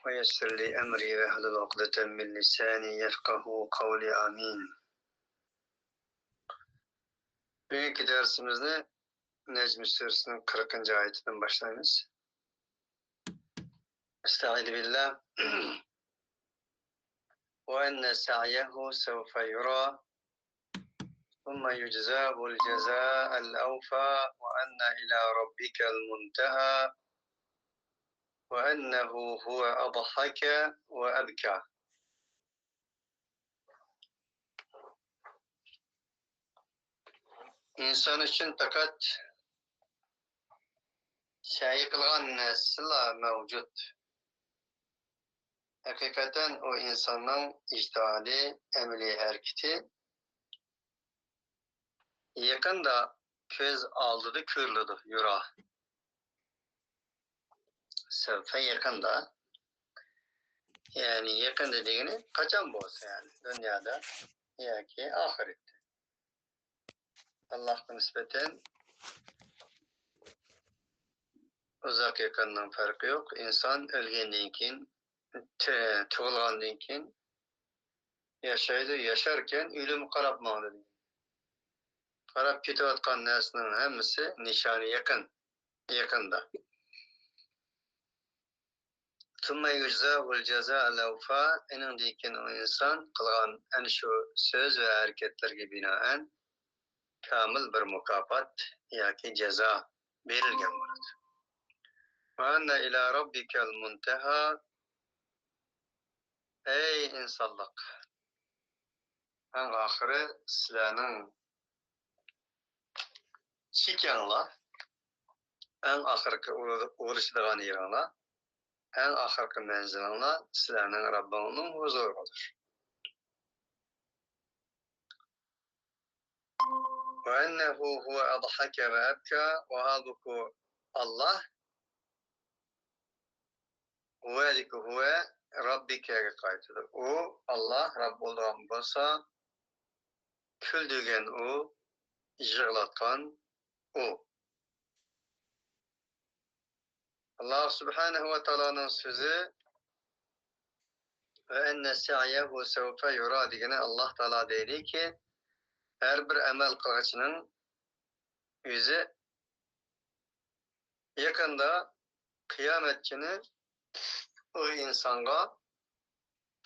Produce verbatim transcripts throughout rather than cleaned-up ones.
ويسر لي أمري واحلل عقدة من لساني يفقهوا قولي. آمين. بۈگۈنكى دەرسىمىزنى نەجم سۈرىسىنىڭ قىرىقىنچى ئايىتىدىن باشلايمىز. أستعيذ بالله. وأن سعيه سوف يرى ثم يجزاه الجزاء الأوفى وأن إلى ربك المنتهى وأنه هو أضحك وأبكى. ئىنسان ئۈچۈن پەقەت سەي قىلغان نەرسىلا مەۋجۇت. ھەقىقەتەن ئۇ ئىنساننىڭ ئىجتىھادى، ئەمەلىي ھەرىكىتى يېقىندا كۆز ئالدىدا كۆرۈلىدۇ، يۇرا. سەۋفە يېقىندا. يەنى يېقىندا دېگىنى قاچان بولسا، يەنى دۇنيادا ياكى ئاخىرەتتە. ئاللاھقا نىسبەتەن ئۇزاق يېقىننىڭ پەرقى يوق. ئىنسان ئۆلگەندىن كېيىن، تۇ-، تۇغۇلغاندىن كېيىن ياشايدۇ، ياشاركەن ئۆلۈمگە قاراپ ماڭىدۇ. قاراپ كېتىۋاتقان نەرسىنىڭ ھەممىسى نىشانى يېقىن، يېقىندا. ثم يجزاه الجزاء الأوفى، ئېنىڭدىن كېيىن ئۇ ئىنسان قىلغان ئەنە شۇ سۆز ۋە ھەرىكەتلەرگە بىنائەن كامىل بىر مۇكاپات ياكى جازا بېرىلگەن بولىدۇ. وأن إلى ربك المنتهى، ئەي ئىنسانلىق، ئەڭ ئاخىرى سىلەرنىڭ چېكىڭلار، ئەڭ ئاخىرقى ئۇرۇلۇشىدىغان يېرىڭلار، ئەڭ ئاخىرقى مەنزىلىڭلار سىلەرنىڭ رەببىڭنىڭ ھۇزۇرىغىدۇر. وأنه هو أضحك وأبكى، ۋاھالبۇكى، ئاللاھ، ھۇۋەدىكى ھۇۋە رەببىكەگە قايتىدۇ. ئۇ، ئاللاھ، رەب بولىدىغان بولسا، كۈلدۈرگەن ئۇ، يىغلاتقان ئۇ. ئاللاھ سۇبھانەھۇ ۋە تائالانىڭ سۆزى، وأن سعيه سوف يرى دېگىنى، ئاللاھ تائالا دەيدىكى، ھەر بىر ئەمەل قىلغۇچىنىڭ ئۆزى يېقىندا قىيامەت كۈنى ئۇ ئىنسانغا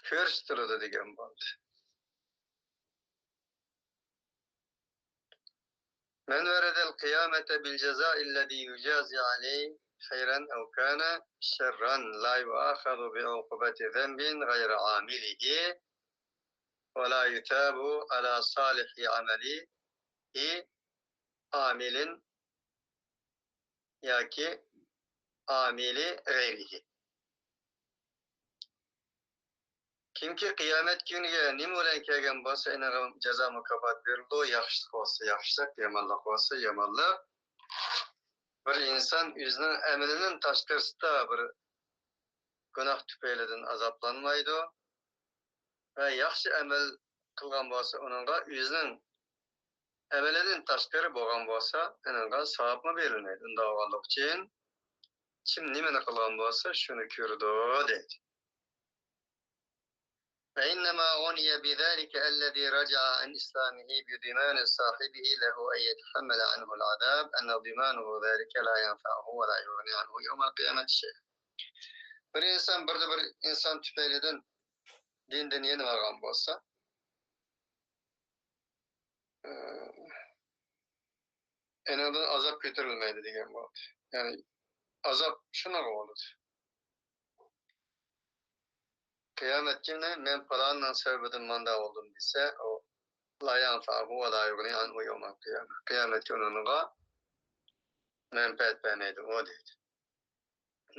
كۆرسىتىلىدۇ دېگەن بولدى. من ورد القيامة بالجزاء الذي يجازى عليه خيرا أو كان شرا لا يؤاخذ بعقوبة ذنب غير عامله ولا يثاب على صالح عمله عامل ياكى عامل غيره. كىمكى قىيامەت كۈنىگە نېمە بىلەن كەلگەن بولسا، ئېنىڭغا جازا مۇكاپات بېرىلىدۇ. ياخشىلىق بولسا ياخشىلىق، يامانلىق بولسا يامانلىق. بىر ئىنسان ئۆزىنىڭ ئەمىلىدىن تاشقىرىسىدا بىر گۇناھ تۈپەيلىدىن ئازابلانمايدۇ. ۋە ياخشى ئەمەل قىلغان بولسا، ئۇنىڭغا ئۆزىنىڭ ئەمىلىدىن تاشقىرى بولغان بولسا، ئۇنىڭغا ساۋابمۇ بېرىلمەيدۇ. ئۇنداق بولغانلىقى ئۈچۈن، كىم نېمىنى قىلغان بولسا، شۇنى كۆرىدۇ، دەيدۇ. فإنما عني بذلك الذي رجع عن إسلامه بضمان صاحبه له أن يتحمل عنه العذاب، أن ضمانه ذلك لا ينفعه ولا يغني عنه يوم القيامة شيئا. بىر ئىنسان بىردە بىر ئىنسان تۈپەيلىدىن دىندىن يېنىۋالغان بولسا، ئېنىڭدىن ئازاب كۆتۈرۈلمەيدۇ دېگەن بولدى. يەنى ئازاب شۇنىڭغا بولىدۇ. قىيامەت كۈنى مەن پالاننىڭ سەۋەبىدىن مانداق بولدۇم دېسە، ئۇ لا ينفعه ولا يغني عنه يوم القيامة. قىيامەت كۈنى ئۇنىڭغا مەنپەئەت بەرمەيدۇ، ئۇ دەيدۇ.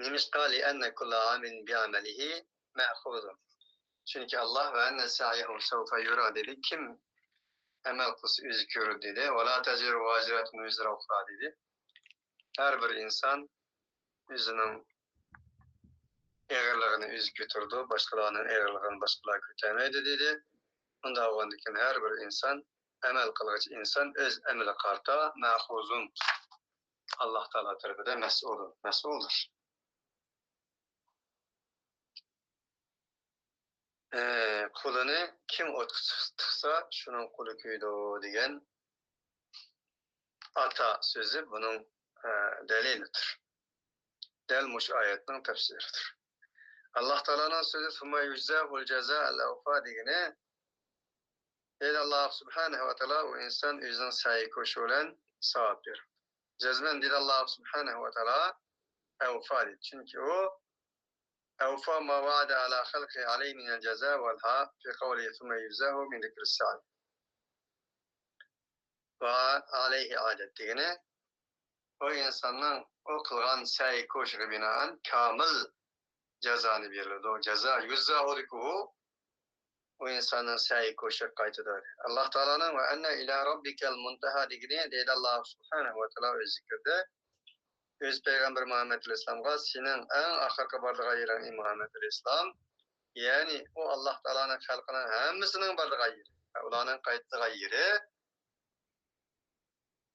نېمىشقا؟ لأن كل عامل بعمله مأخوذ. چۈنكى ئاللاھ وأن سعيه سوف يرى دېدى. كىم ئەمەل قىلسا ئۆزى كۆرىدۇ دېدى. ولا تزر وازرة وزر أخرى دېدى. ھەر بىر ئىنسان ئۆزىنىڭ ئېغىرلىقىنى ئۆزى كۆتۈرىدۇ، باشقىلارنىڭ ئېغىرلىقىنى باشقىلار كۆتەرمەيدۇ دېدى. ئۇنداق بولغاندىكىن ھەر بىر ئىنسان، ئەمەل قىلغۇچى ئىنسان ئۆز ئەمىلىگە قارىتا مەخۇزۇن، ئاللاھ تائالا تەرىپىدە مەسئۇل، مەسئۇلدۇر. ئى، قۇلىنى كىم ئوتقا تىق-، تىقسا، شۇنىڭ قۇلى كۆيىدۇ دېگەن ئاتا سۆزى بۇنىڭ، ئى، دەلىلىدۇر. دەل مۇشۇ ئايەتنىڭ تەپسىرىدۇر. ئاللاھ تائالانىڭ سۆزى، «ثم يجزاه الجزاء الأوفى» دېگىنى، دەيدۇ، ئاللاھ سۇبھانەھۇ ۋە تائالا، ئۇ ئىنسان ئۆزىنىڭ سەي كوشى بىلەن ساۋاب بېرىدۇ. جەزمەن دېدى ئاللاھ سۇبھانەھۇ ۋە تائالا، «أوفى» دېدى. چۈنكى ئۇ، «أوفى ما وعد على خلقه عليه من الجزاء والها في قوله ثم يجزاه من ذكر السعي». ۋە ئەلەيھى ئائىدەت دېگىنى، ئۇ ئىنساننىڭ ئۇ قىلغان سەي كوشىغا بىنائەن كامىل جازانى بېرىلىدۇ. جازا يۇجزاھۇدىكى ئۇ، ئۇ ئىنساننىڭ سەي كوشىغا قايتىدۇ. ئاللاھ تائالانىڭ «وأن إلى ربك المنتهى» دېگىنى، دەيدۇ ئاللاھ سۇبھانەھۇ ۋە تائالا ئۆز زىكرىدە، ئۆز پەيغەمبىرى مۇھەممەد ئەلەيھىسسالامغا، «سېنىڭ ئەڭ ئاخىرقى بارىدىغان يېرىڭ، ئى مۇھەممەد ئەلەيھىسسالام». يەنى ئۇ ئاللاھ تائالانىڭ خەلقىنىڭ ھەممىسىنىڭ بارىدىغان يېرى، ئۇلارنىڭ قايتىدىغان يېرى،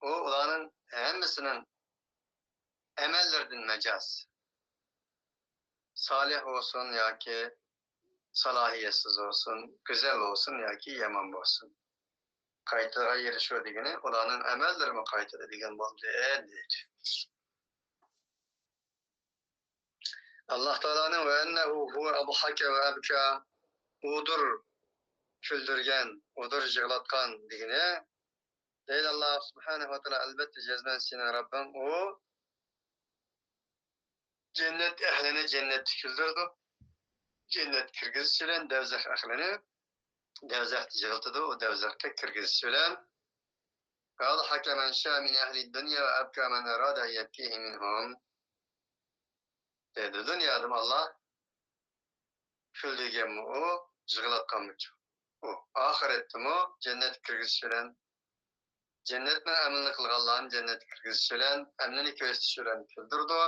ئۇ ئۇلارنىڭ ھەممىسىنىڭ ئەمەللىرىدىن مەجاز. سالىھ بولسۇن ياكى سالاھىيەتسىز بولسۇن، گۈزەل بولسۇن ياكى يامان بولسۇن. قايتىدىغان يېرى شۇ دېگىنى، ئۇلارنىڭ ئەمەللىرىمۇ قايتىدۇ دېگەن بولدى، دەيدۇ. ئاللاھ تائالانىڭ «وأنه هو أضحك وأبكى» ئۇدۇر كۈلدۈرگەن، ئۇدۇر يىغلاتقان دېگىنى، دەيدۇ ئاللاھ سۇبھانەھۇ ۋە تائالا، ئەلۋەتتە جەزمەن سېنىڭ رەببىڭ ئۇ جەننەت ئەھلىنى جەننەتتە كۈلدۈرىدۇ. جەننەتكە كىرگۈزۈش بىلەن دوزاخ ئەھلىنى دوزاختا يىغلىتىدۇ. ئۇ دوزاخقا كىرگۈزۈش بىلەن «أضحك من شاء من أهل الدنيا وأبكى من أراد أن يبكيه منهم» دەيدۇ. دۇنيادىمۇ ئاللاھ كۈلدۈرگەنمۇ ئۇ، يىغلاتقانمۇ ئۇ. ئاخىرەتتىمۇ جەننەتكە كىرگۈزۈش بىلەن، جەننەتنىڭ ئەمىلىنى قىلغانلارنى جەننەتكە كىرگۈزۈش بىلەن، ئەمىلىنى كۆرسىتىش بىلەن كۈلدۈرىدۇ.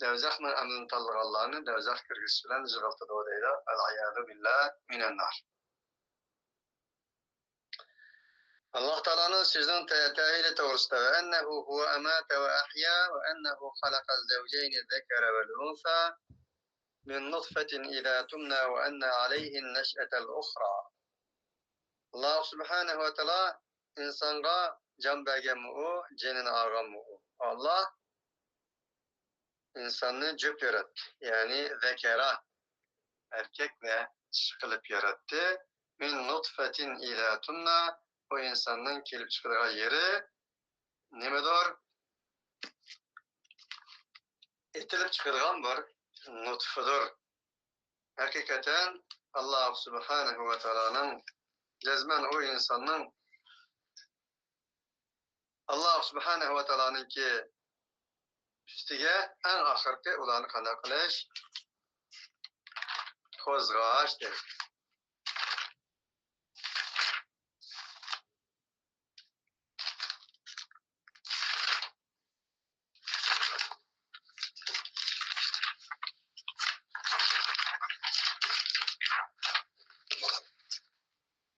دوزاخنىڭ ئەمىلىنى تاللىغانلارنى دوزاخقا كىرگۈزۈش بىلەن يىغلىتىدۇ دەيدۇ. العياذ بالله من النار. ئاللاھ تائالانىڭ سۆزىنىڭ تە-، تەئۋىلى توغرىسىدا، «وأنه هو أمات وأحيا وأنه خلق الزوجين الذكر والأنثى من نطفة إذا تمنى وأن عليه النشأة الأخرى». ئاللاھ سۇبھانەھۇ ۋە تائالا ئىنسانغا جان بەرگەنمۇ ئۇ، جېنىنى ئالغانمۇ ئۇ. ئاللاھ ئىنساننى جۈپ ياراتتى. يەنى ذكر، ئەركەك ۋە چىشى قىلىپ ياراتتى. من نطفة إذا تمنى، ئۇ ئىنساننىڭ كېلىپ چىقىدىغان يېرى نېمىدۇر؟ ئېتىلىپ چىقىدىغان بىر نۇتفىدۇر. ھەقىقەتەن ئاللاھ سۇبھانەھۇ ۋە تائالانىڭ جەزمەن ئۇ ئىنساننىڭ ئاللاھ سۇبھانەھۇ ۋە تائالانىڭكى ئۈستىگە ئەڭ ئاخىرقى ئۇلارنى قانداق قىلىش؟ قوزغاش دەيدۇ.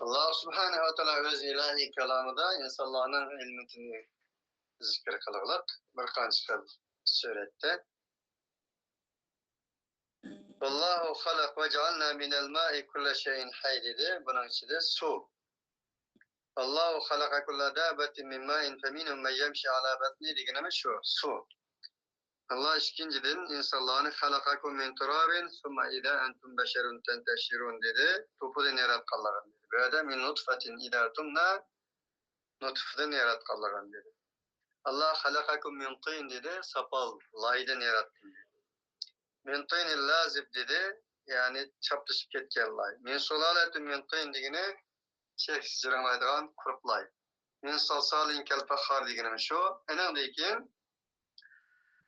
ئاللاھ سۇبھانەھۇ ۋە تائالا ئۆز ئىلاھىي كالامىدا ئىنسانلارنىڭ ھىممىتىنى زىكىر قىلغۇلۇق بىر قانچە خىل سۈرەتتە. «والله خلق وجعلنا من الماء كل شيء حي» دېدى. بۇنىڭ ئىچىدە سۇ. «والله خلق كل دابة من ماء فمنهم من يمشي على بطنه» دېگىنىمىز شۇ، سۇ. ئاللاھ ئىككىنچىدىن، «إنسانلارنى خلقكم من تراب ثم إذا أنتم بشر تنتشرون» دېدى. توپىدىن ياراتقانلىقىنى دېدى. بۇ يەردە «من نطفة إذا تمنى» نۇتفىدىن ياراتقانلىقىنى دېدى. «ئاللاھ خلقكم من طين» دېدى، ساپال لايدىن ياراتتىم دېدى. «من طين لازب» دېدى، يەنى چاپلىشىپ كەتكەن لاي. «من سلالة من طين» دېگىنى چەكسىز جىرىڭلايدىغان قۇرۇق لاي. «من صلصال كالفخار» دېگىنىمىز شۇ. ئېنىڭدىن كېيىن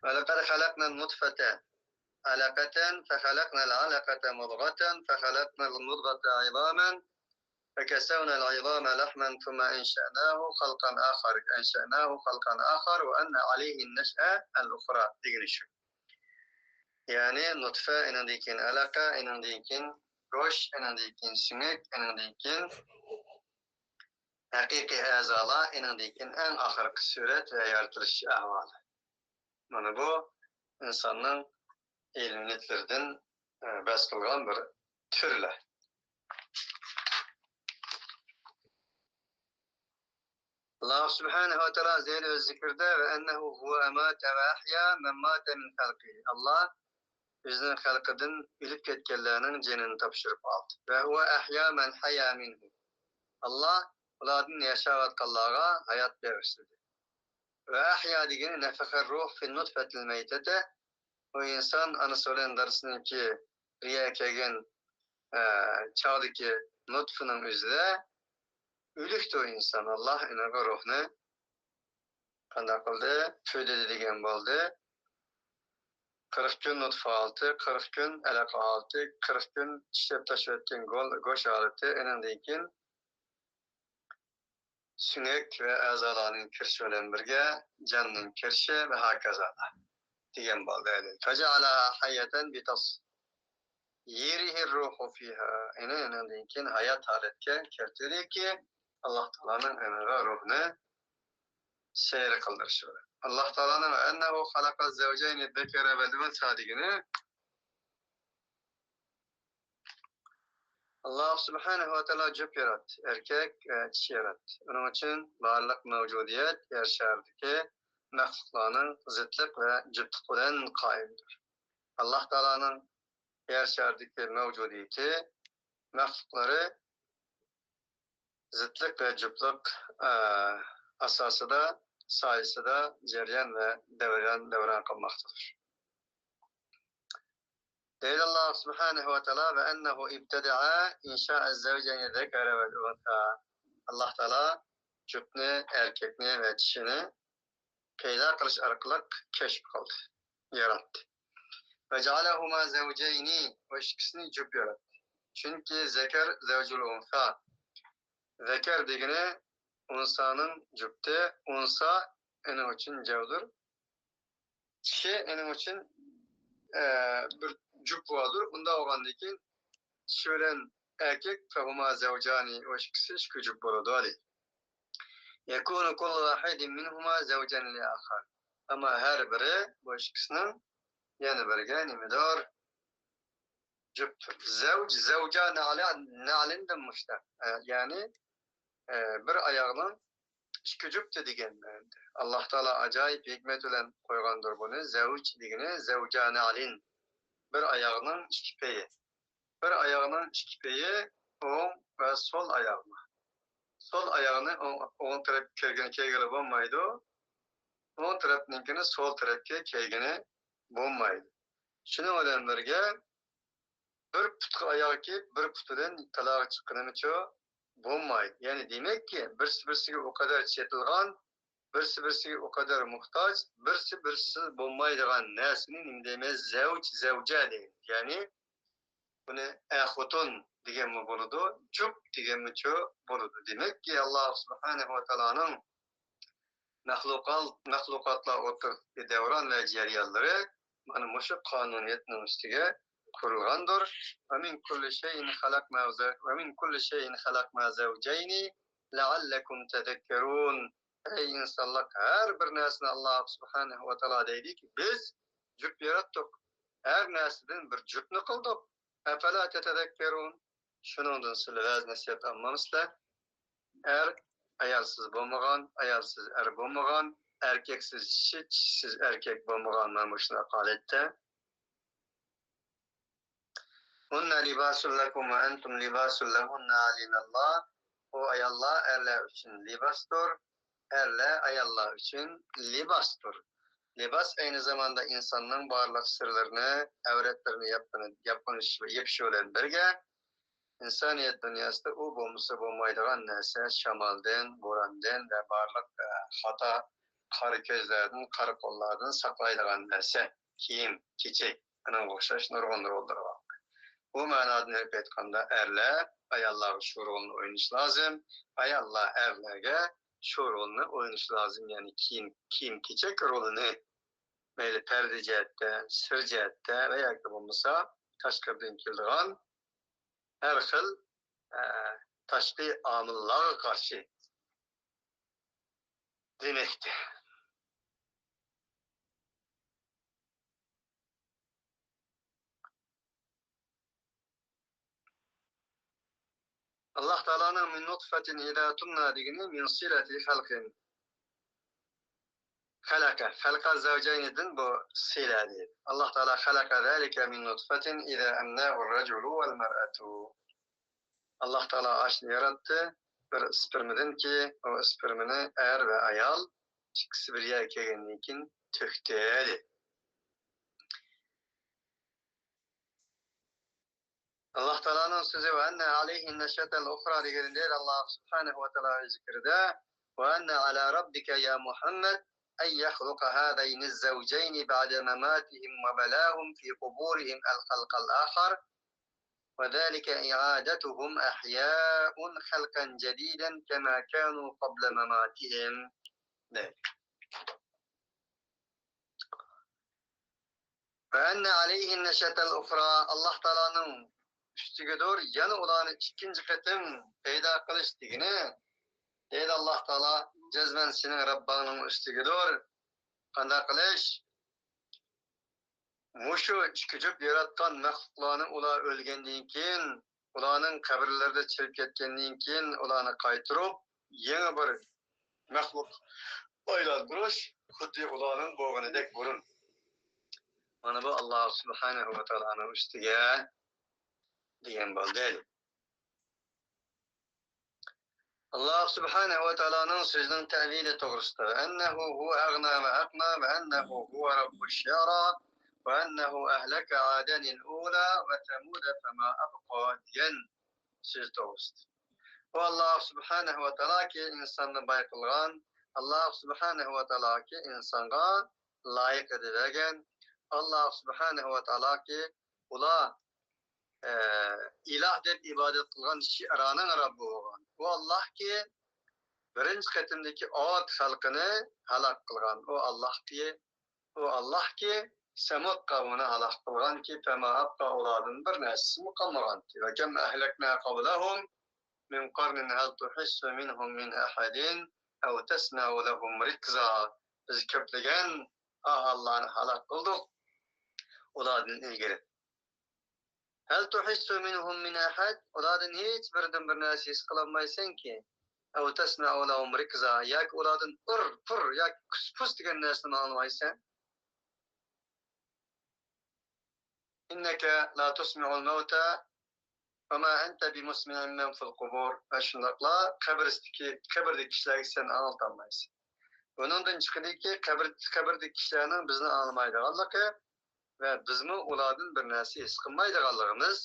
«ولقد خلقنا النطفة علقة فخلقنا العلقة مضغة فخلقنا المضغة عظاما فكسونا العظام لحما ثم أنشأناه خلقا آخر، أنشأناه خلقا آخر وأن عليه النشأة الأخرى» دېگىنى شۇ. يەنى نۇتفە، ئېنىڭدىن كېيىن ئەلەقە، ئېنىڭدىن كېيىن گۆش، ئېنىڭدىن كېيىن سۆڭەك، ئېنىڭدىن كېيىن ھەقىقىي ئەزالار، ئېنىڭدىن كېيىن ئەڭ ئاخىرقى سۈرەت ۋە يارىتىلىش ئەھۋالى. مانا بۇ ئىنساننىڭ ئىلمىيەتلىرىدىن، ئە، بەس قىلغان بىر تۈرلەر. ئاللاھ سۇبھانەھۇ ۋە تائالا زىيادە ئۆز زىكرىدە، «وَأَنَّهُ هُوَ أَمَاتَ وَأَحْيَا مَنْ مَاتَ مِنْ خَلْقِهِ». ئاللاھ ئۆزىنىڭ خەلقىدىن ئۆلۈپ كەتكەنلەرنىڭ جېنىنى تاپشۇرۇپ ئالدى. «وَهُوَ أَحْيَا مَنْ حَيَا مِنْهُ». ئاللاھ ئۇلاردىن ياشاۋاتقانلارغا ھايات بېغىشلىدى. «وَأَحْيَا» دېگىنى «نَفَخَ الرُّوحَ فِي النُّطْفَةِ الْمَيْتَةِ». ئۇ ئىنسان ئانىسى بىلەن دادىسىنىڭكى رىيە كەلگەن، ئە، چاغدىكى نۇتفىنىڭ ئۆزىدە ئۆلۈكتۇ ئىنسان. ئاللاھ ئېنىغا روھنى قانداق قىلدى؟ پۈۋلىدى دېگەن بولدى. قىرىق كۈن نۇتفا ھالىتى، قىرىق كۈن ئەلەقە ھالىتى، قىرىق كۈن چىشلەپ تاشلىۋەتكەن گول-، گۆش ھالىتى، ئېنىڭدىن كېيىن سۆڭەك ۋە ئەزالارنىڭ كىرىشى بىلەن بىرگە جاننىڭ كىرىشى ۋە ھاكازا دېگەن بولدى. فَجَعَلَهَا حَيَّةً بِتَصْيِيرِهِ الرُّوحَ فِيهَا. يەنى ئۇنىڭدىن كېيىن ھايات ھالەتكە كەلتۈردىكى، ئاللاھ تائالانىڭ ئېنىغا روھنى سەير قىلدۇرۇشى بىلەن. ئاللاھ تائالانىڭ «وَأَنَّهُ خَلَقَ الزَّوْجَيْنِ الذَّكَرَ وَالْأُنْثَى» دېگىنى، ئاللاھ سۇبھانەھۇ ۋە تائالا جۈپ ياراتتى، ئەركەك ۋە چىشى ياراتتى. ئۇنىڭ ئۈچۈن بارلىق مەۋجۇدىيەت يەر شارىدىكى مەخلۇقلارنىڭ زىتلىق ۋە جۈپلۈق بىلەن قائىمدۇر. ئاللاھ تائالانىڭ يەر شارىدىكى مەۋجۇدىيىتى، مەخلۇقلىرى زىتلىق ۋە جۈپلۈق، ئە، ئاساسىدا، سايىسىدا جەريان ۋە دەۋران، دەۋران قىلماقتىدۇر. دەيدۇ ئاللاھ سۇبھانەھۇ ۋە تائالا، «وَأَنَّهُ ابْتَدَعَ إِنْشَاءَ الزَّوْجَيْنِ الذَّكَرَ وَالْأُنْثَى». ئاللاھ تائالا جۈپنى، ئەركەكنى ۋە چىشىنى پەيدا قىلىش ئارقىلىق كەشىپ قىلدى، ياراتتى. «وَجَعَلَهُمَا زَوْجَيْنِ»، ئۇ ئىككىسىنى جۈپ ياراتتى. چۈنكى «زَكَرُ زَوْجُ الْأُنْثَى»، زەكەر دېگىنى ئۇنسانىڭ جۈپتى، ئۇنسا ئېنىڭ ئۈچۈن جەۋدۇر. چىشى ئېنىڭ ئۈچۈن، ئە، بىر جۈپ بولىدۇ. ئۇنداق بولغاندىن كېيىن چىشى بىلەن ئەركەك، «فَهُمَا زَوْجَانِ»، ئۇ ئىككىسى ئىككى جۈپ بولىدۇ، دەيدۇ. «يَكُونُ كُلُّ وَاحِدٍ مِنْهُمَا زَوْجًا لِآخَرِ». ئەمما ھەر بىرى بۇ ئىككىسىنىڭ يەنە بىرىگە نېمىدۇر؟ جۈپتۇر. زەۋج، زەۋجا نەلىن، نەلىندىن مۇشتەق. ئە، يەنى، ئە، بىر ئاياغنىڭ ئىككى جۈپتى دېگەن مەنىدە. ئاللاھ تائالا ئاجايىپ ھېكمەت بىلەن قويغاندۇر بۇنى. زەۋج دېگىنى زەۋجا نەلىن. بىر ئاياغنىڭ ئىككى پېيى. بىر ئاياغنىڭ ئىككى پېيى ئوڭ ۋە سول ئاياغنىڭ. سول ئاياغنى ئوڭ، ئوڭ تەرەپكە كەلگىنى كىيگىلى بولمايدۇ. ئوڭ تەرەپنىڭكىنى سول تەرەپكە كىيگىنى بولمايدۇ. شۇنىڭ بىلەن بىرگە، بىر پۇتقا ئاياغ كىيىپ، بىر پۇتىدىن تالاغا چىققىنىمۇچۇ بولمايدۇ. يەنى دېمەككى، بىرسى بىرسىگە ئۇ قەدەر چېتىلغان، بىرسى بىرسىگە ئۇ قەدەر موھتاج، بىرسى بىرسىسىز بولمايدىغان نەرسىنى نېمە دەيمىز؟ زەۋج، زەۋجە دەيمىز. يەنى بۇنى ئەر خوتۇن دېگەنمۇ بولىدۇ، جۈپ دېگەنمۇچۇ بولىدۇ. دېمەككى، ئاللاھ سۇبھانەھۇ ۋە تائالانىڭ مەخلۇقات، مەخلۇقاتلار ئوتتۇرىسىدىكى دەۋران ۋە جەريانلىرى مانا مۇشۇ قانۇنىيەتنىڭ ئۈستىگە قۇرۇلغاندۇر. «وَمِنْ كُلِّ شَيْءٍ خَلَقْنَا زَوْ-، وَمِنْ كُلِّ شَيْءٍ خَلَقْنَا زَوْجَيْنِ لَعَلَّكُمْ تَذَكَّرُونَ». ئەي ئىنسانلار، ھەر بىر نەرسىنى، ئاللاھ سۇبھانەھۇ ۋە تائالا دەيدىكى، بىز جۈپ ياراتتۇق. ھەر نەرسىدىن بىر جۈپنى قىلدۇق. «أَفَلَا تَتَذَكَّرُونَ»، شۇنىڭدىن سىلەر ۋەز نەسىھەت ئالمامسىلەر؟ ئەر ئايالسىز بولمىغان، ئايالسىز ئەر بولمىغان، ئەركەكسىز چىشى، چىشىسىز ئەركەك بولمىغان مانا مۇشۇنداق ھالەتتە. «هُنَّ لِبَاسٌ لَكُمْ وَأَنْتُمْ لِبَاسٌ لَهُنَّ» دېدى ئاللاھ. ئۇ ئاياللار ئەرلەر ئۈچۈن لىباستۇر، ئەرلەر ئاياللار ئۈچۈن لىباستۇر. لىباس ئەينى زاماندا ئىنساننىڭ بارلىق سىرلىرىنى، ئەۋرەتلىرىنى ياپقىنى، ياپقىنىش، يېپىشى بىلەن بىرگە، ئىنسانىيەت دۇنياسىدا ئۇ بولمىسا بولمايدىغان نەرسە، شامالدىن، بوراندىن ۋە بارلىق، ئە، خاتا قارا كۆزلەردىن، قارا قوللاردىن ساقلايدىغان نەرسە، كىيىم، كېچەك، ئۇنىڭغا ئوخشاش نۇرغۇن روللىرى بار. بۇ مەنادىن ئېلىپ ئېيتقاندا، ئەرلەر ئاياللارغا شۇ رولنى ئوينىشى لازىم، ئاياللار ئەرلەرگە شۇ رولنى ئوينىشى لازىم، يەنى كىيىم، كىيىم-كېچەك رولىنى. مەيلى پەردە جەھەتتە، سىر جەھەتتە ۋە ياكى بولمىسا تاشقىرىدىن كېلىدىغان ھەر خىل، ئە، تاشقى ئامىللارغا قارشى دېمەكتە. ئاللاھ تائالانىڭ من نطفة إذا تمنى دېگىنى من صلة خلق. خلق، خلق الزوجين دىن بۇ صلة دەيدۇ. ئاللاھ تائالا خلق ذلك من نطفة إذا أمناه الرجل والمرأة. ئاللاھ تائالا ئاشۇنى ياراتتى، بىر ئىسپېرمىدىنكى، ئۇ ئىسپېرمىنى ئەر ۋە ئايال ئىككىسى بىر يەرگە كەلگەندىن كېيىن تۆكتى دەيدۇ. ئاللاھ تائالانىڭ سۆزى، وأن عليه النشأة الأخرى دېگەندە، ئاللاھ سۇبھانەھۇ ۋە تائالا ئۆز زىكرىدە، وأن على ربك يا محمد أن يخلق هذين الزوجين بعد مماتهم وبلاهم في قبورهم الخلق الآخر، وذلك إعادتهم أحياء خلقا جديدا كما كانوا قبل مماتهم. دەيدۇ. وأن عليه النشأة الأخرى، ئاللاھ تائالانىڭ ئۈستىگىدۇر يەنە ئۇلارنى ئىككىنچى قېتىم پەيدا قىلىش دېگىنى، دەيدۇ ئاللاھ تائالا، جەزمەن سېنىڭ رەببىڭنىڭ ئۈستىگىدۇر. قانداق قىلىش؟ مۇشۇ ئىككى جۈپ ياراتقان مەخلۇقلارنى ئۇلار ئۆلگەندىن كېيىن، ئۇلارنىڭ قەبرىلىرىدە چىرىپ كەتكەندىن كېيىن، ئۇلارنى قايتۇرۇپ، يېڭى بىر مەخلۇق ئايلاندۇرۇش، خۇددى ئۇلارنىڭ بولغىنىدەك بۇرۇن. مانا بۇ ئاللاھ سۇبھانەھۇ ۋە تائالانىڭ ئۈستىگە دېگەن بولدى. ئاللاھ سۇبھانەھۇ ۋە تائالانىڭ سۆزىنىڭ تەۋىلى توغرىسىدا، أنه هو أغنى وأقنى وأنه هو رب الشعرى وأنه أهلك عادا الأولى وثمود فما أبقى دېگەن سۆز توغرىسىدا. ئۇ ئاللاھ سۇبھانەھۇ ۋە تائالاكى ئىنساننى باي قىلغان، ئاللاھ سۇبھانەھۇ ۋە تائالاكى ئىنسانغا لايىق ئېتىپ بەرگەن، ئاللاھ سۇبھانەھۇ ۋە تائالاكى ئۇلار ئە، ئىلاھ دەپ ئىبادەت قىلغان شىئرانىڭ رەببى بولغان. ئۇ ئاللاھكى بىرىنچى قېتىمدىكى ئاد خەلقىنى ھالاك قىلغان. ئۇ ئاللاھكى، ئۇ ئاللاھكى سەمۇد قەۋمىنى ھالاك قىلغانكى، فما أبقى، ئۇلاردىن بىر نەرسىسىمۇ قالمىغانكى. وكم أهلكنا قبلهم من قرن هل تحس منهم من أحد أو تسمع لهم ركزا. بىز كۆپلىگەن ئاھالىلارنى ھالاك قىلدۇق ئۇلاردىن ئىلگىرى. هل تحس منهم من أحد، ئۇلاردىن ھېچ بىرىدىن بىر نەرسە ھېس قىلالمايسەنكى. أو تسمع لهم ركزا، ياكى ئۇلاردىن ئۇر، پۇر ياكى كۇس، پۇس دېگەن نەرسىنى ئاڭلىمايسەن. إنك لا تسمع الموتى وما أنت بمسمع من في القبور. ۋە شۇنداقلا قەبرىسىدىكى، قەبرىدىكى كىشىلەرگە سەن ئاڭلىتالمايسەن. بۇنىڭدىن چىقىدۇكى، قەبرە، قەبرىدىكى كىشىلەرنىڭ بىزنى ئاڭلىمايدىغانلىقى ۋە بىزمۇ ئۇلاردىن بىر نەرسە ھېس قىلمايدىغانلىقىمىز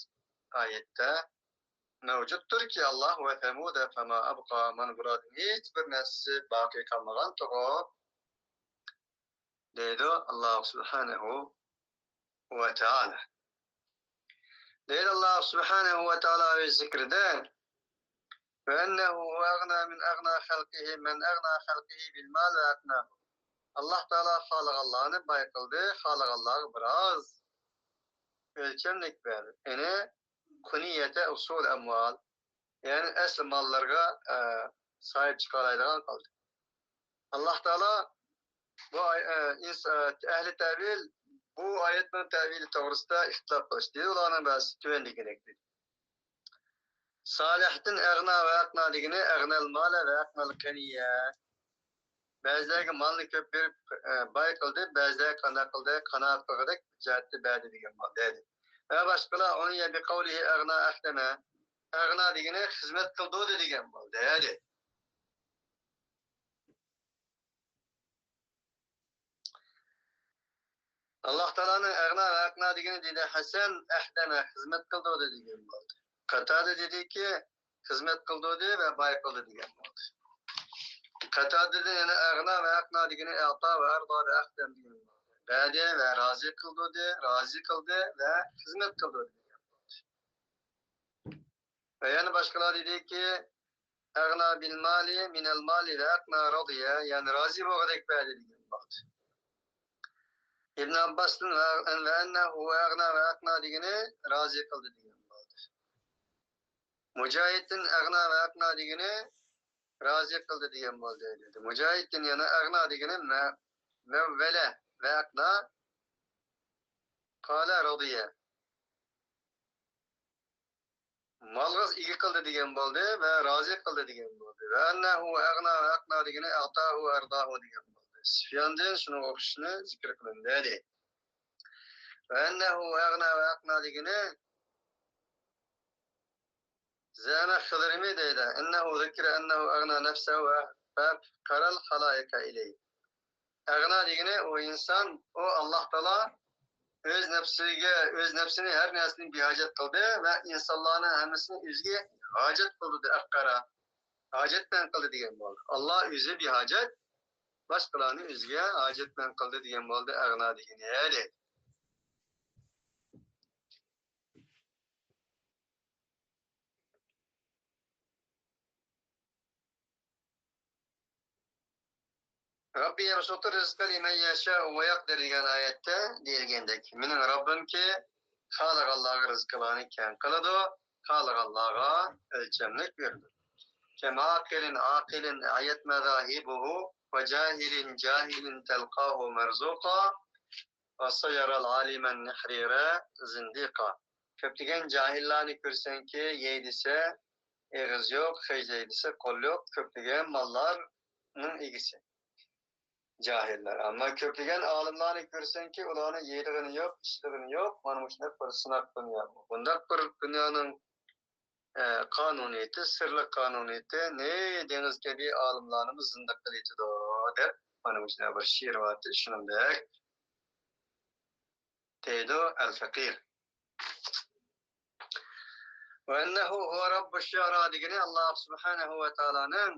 ئايەتتە مەۋجۇتتۇركى، ئاللاھ، وثمود فما أبقى، مانا بۇلاردىن ھېچ بىر نەرسىسى باقىي قالمىغانتىغۇ، دەيدۇ ئاللاھ سۇبھانەھۇ ۋە تائالا. دەيدۇ ئاللاھ سۇبھانەھۇ ۋە تائالا ئۆز زىكرىدە، وأنه هو أغنى من أغنى خلقه، من أغنى خلقه بالمال وأقناهم. ئاللاھ تائالا خالىغانلارنى باي قىلدى، خالىغانلارغا بىر ئاز ئۆلچەملىك بەردى. يەنى قۇنىيەتە ئۇسۇل ئەمۋال. يەنى ئەسلى ماللىرىغا، ئە، ساھىب چىقالايدىغان قىلدى. ئاللاھ تائالا بۇ ئاي-، ئە، ئىنس-، ئە، ئەھلى تەۋىل بۇ ئايەتنىڭ تەۋىلى توغرىسىدا ئىختىلاپ قىلىشتى. ئۇلارنىڭ بەزىسى تۆۋەندىكىدەك دېدى. سالىھتىن ئەغنا ۋە ئەقنا دېگىنى ئەغنەل مالە ۋە ئەقنەل قەنىيە. بەزىلەرگە مالنى كۆپ بېرىپ، ئە، باي قىلدى، بەزىلەرگە قانداق قىلدى، قانائەت قىلغۇدەك جەھەتتە بەردى دېگەن بولدى. ۋە باشقىلار ئۇنى يە بىقەۋلىھى ئەغنا ئەخدەمە. ئەغنا دېگىنى خىزمەت قىلدۇردى دېگەن بولدى، دېدى. ئاللاھ تائالانىڭ ئەغنا ۋە ئەقنا دېگىنى دېدى ھەسەن، ئەھدەمە، خىزمەت قىلدۇردى دېگەن بولدى. قاتادە دېدىكى، خىزمەت قىلدۇردى ۋە باي قىلدى دېگەن بولدى. قاتادىدىن يەنە ئەغنا ۋە ئەقنا دېگىنى ئەتا ۋە ئەردا ۋە ئەخدەم دېگەن بولدى. بەردى ۋە رازى قىلدۇردى، رازى قىلدى ۋە خىزمەت قىلدۇردى دېگەن بولدى. ۋە يەنە باشقىلار دېدىكى، ئەغنا بىل مالى مىنەل مالى ۋە ئەقنا رەضىيە، يەنى رازى بولغۇدەك بەردى دېگەن بولدى. ئىبن ئابباستىن ۋە، ۋە ئەننەھۇ ئەغنا ۋە ئەقنا دېگىنى رازى قىلدى دېگەن بولدى. مۇجاھىدتىن ئەغنا ۋە ئەقنا دېگىنى رازى قىلدى دېگەن بولدى، دېدى. مۇجاھىدتىن يەنە ئەغنا دېگىنى مە-، مەۋۋەلە ۋە ئەقنا قالە رەضىيە. مالغا ئىگە قىلدى دېگەن بولدى ۋە رازى قىلدى دېگەن بولدى. ۋە ئەننەھۇ ئەغنا ۋە ئەقنا دېگىنى ئەغتاھۇ ۋە ئەرداھۇ دېگەن بولدى. سۇفياندىن شۇنىڭغا ئوخشىشىنى زىكىر قىلىندى. ۋە ئەننەھۇ ئەغنا ۋە ئەقنا دېگىنى زەئەمە خىلرىمى دەيدۇ. ئەننەھۇ زۇكرە ئەننەھۇ ئەغنا نەفسەھۇ فەقەرەل خەلائىقە ئىلەيھ. ئەغنا دېگىنى ئۇ ئىنسان، ئۇ ئاللاھ تائالا ئۆز نەپسىگە، ئۆز نەپسىنى ھەر نەرسىدىن بىھاجەت قىلدى ۋە ئىنسانلارنىڭ ھەممىسىنى ئۆزىگە ھاجەت قىلدى، ئەققەرە. ھاجەتمەن قىلدى دېگەن بولدى. ئاللاھ ئۆزى بىھاجەت، باشقىلارنى ئۆزىگە ھاجەتمەن قىلدى دېگەن بولدى ئەغنا دېگىنى. رەببى يەبسۇتۇر رىزقە لىمەن يەشائۇ ۋە يەقدىر دېگەن ئايەتتە دېيىلگەندەك، مېنىڭ رەببىمكى خالىغانلارغا رىزقىلارنى كەڭ قىلىدۇ، خالىغانلارغا ئۆلچەملىك بېرىدۇ. كەم ئاقىلىن ئاقىلىن ئەيەت مەزاھىبۇھۇ ۋە جاھىلىن جاھىلىن تەلقاھۇ مەرزۇقا. ۋە سەيەرەل ئالىمەن نەھرىرە زىندىقا. كۆپلىگەن جاھىللارنى كۆرسەڭكى، يەي دېسە ئېغىز يوق، خەجلەي دېسە قول يوق، كۆپلىگەن ماللارنىڭ ئىگىسى جاھىللار. ئەمما كۆپلىگەن ئالىملارنى كۆرسەڭكى، ئۇلارنىڭ يەيدىغىنى يوق، ئىچىدىغىنى يوق. مانا مۇشۇنداق بىر سىناق دۇنيا بۇ. بۇنداق بىر دۇنيانىڭ ئە، قانۇنىيىتى، سىرلىق قانۇنىيىتى، نى دېڭىز كەبى ئالىملارنىمۇ زىندىق قىلىۋېتىدۇ، دەپ، مانا مۇشۇنداق بىر شېئىر بارتى، شۇنىڭدەك دەيدۇ ئەل فەقىر. ۋە ئەننەھۇ ھۇۋە رەببۇش شىئرا دېگىنى ئاللاھ سۇبھانەھۇ ۋە تائالانىڭ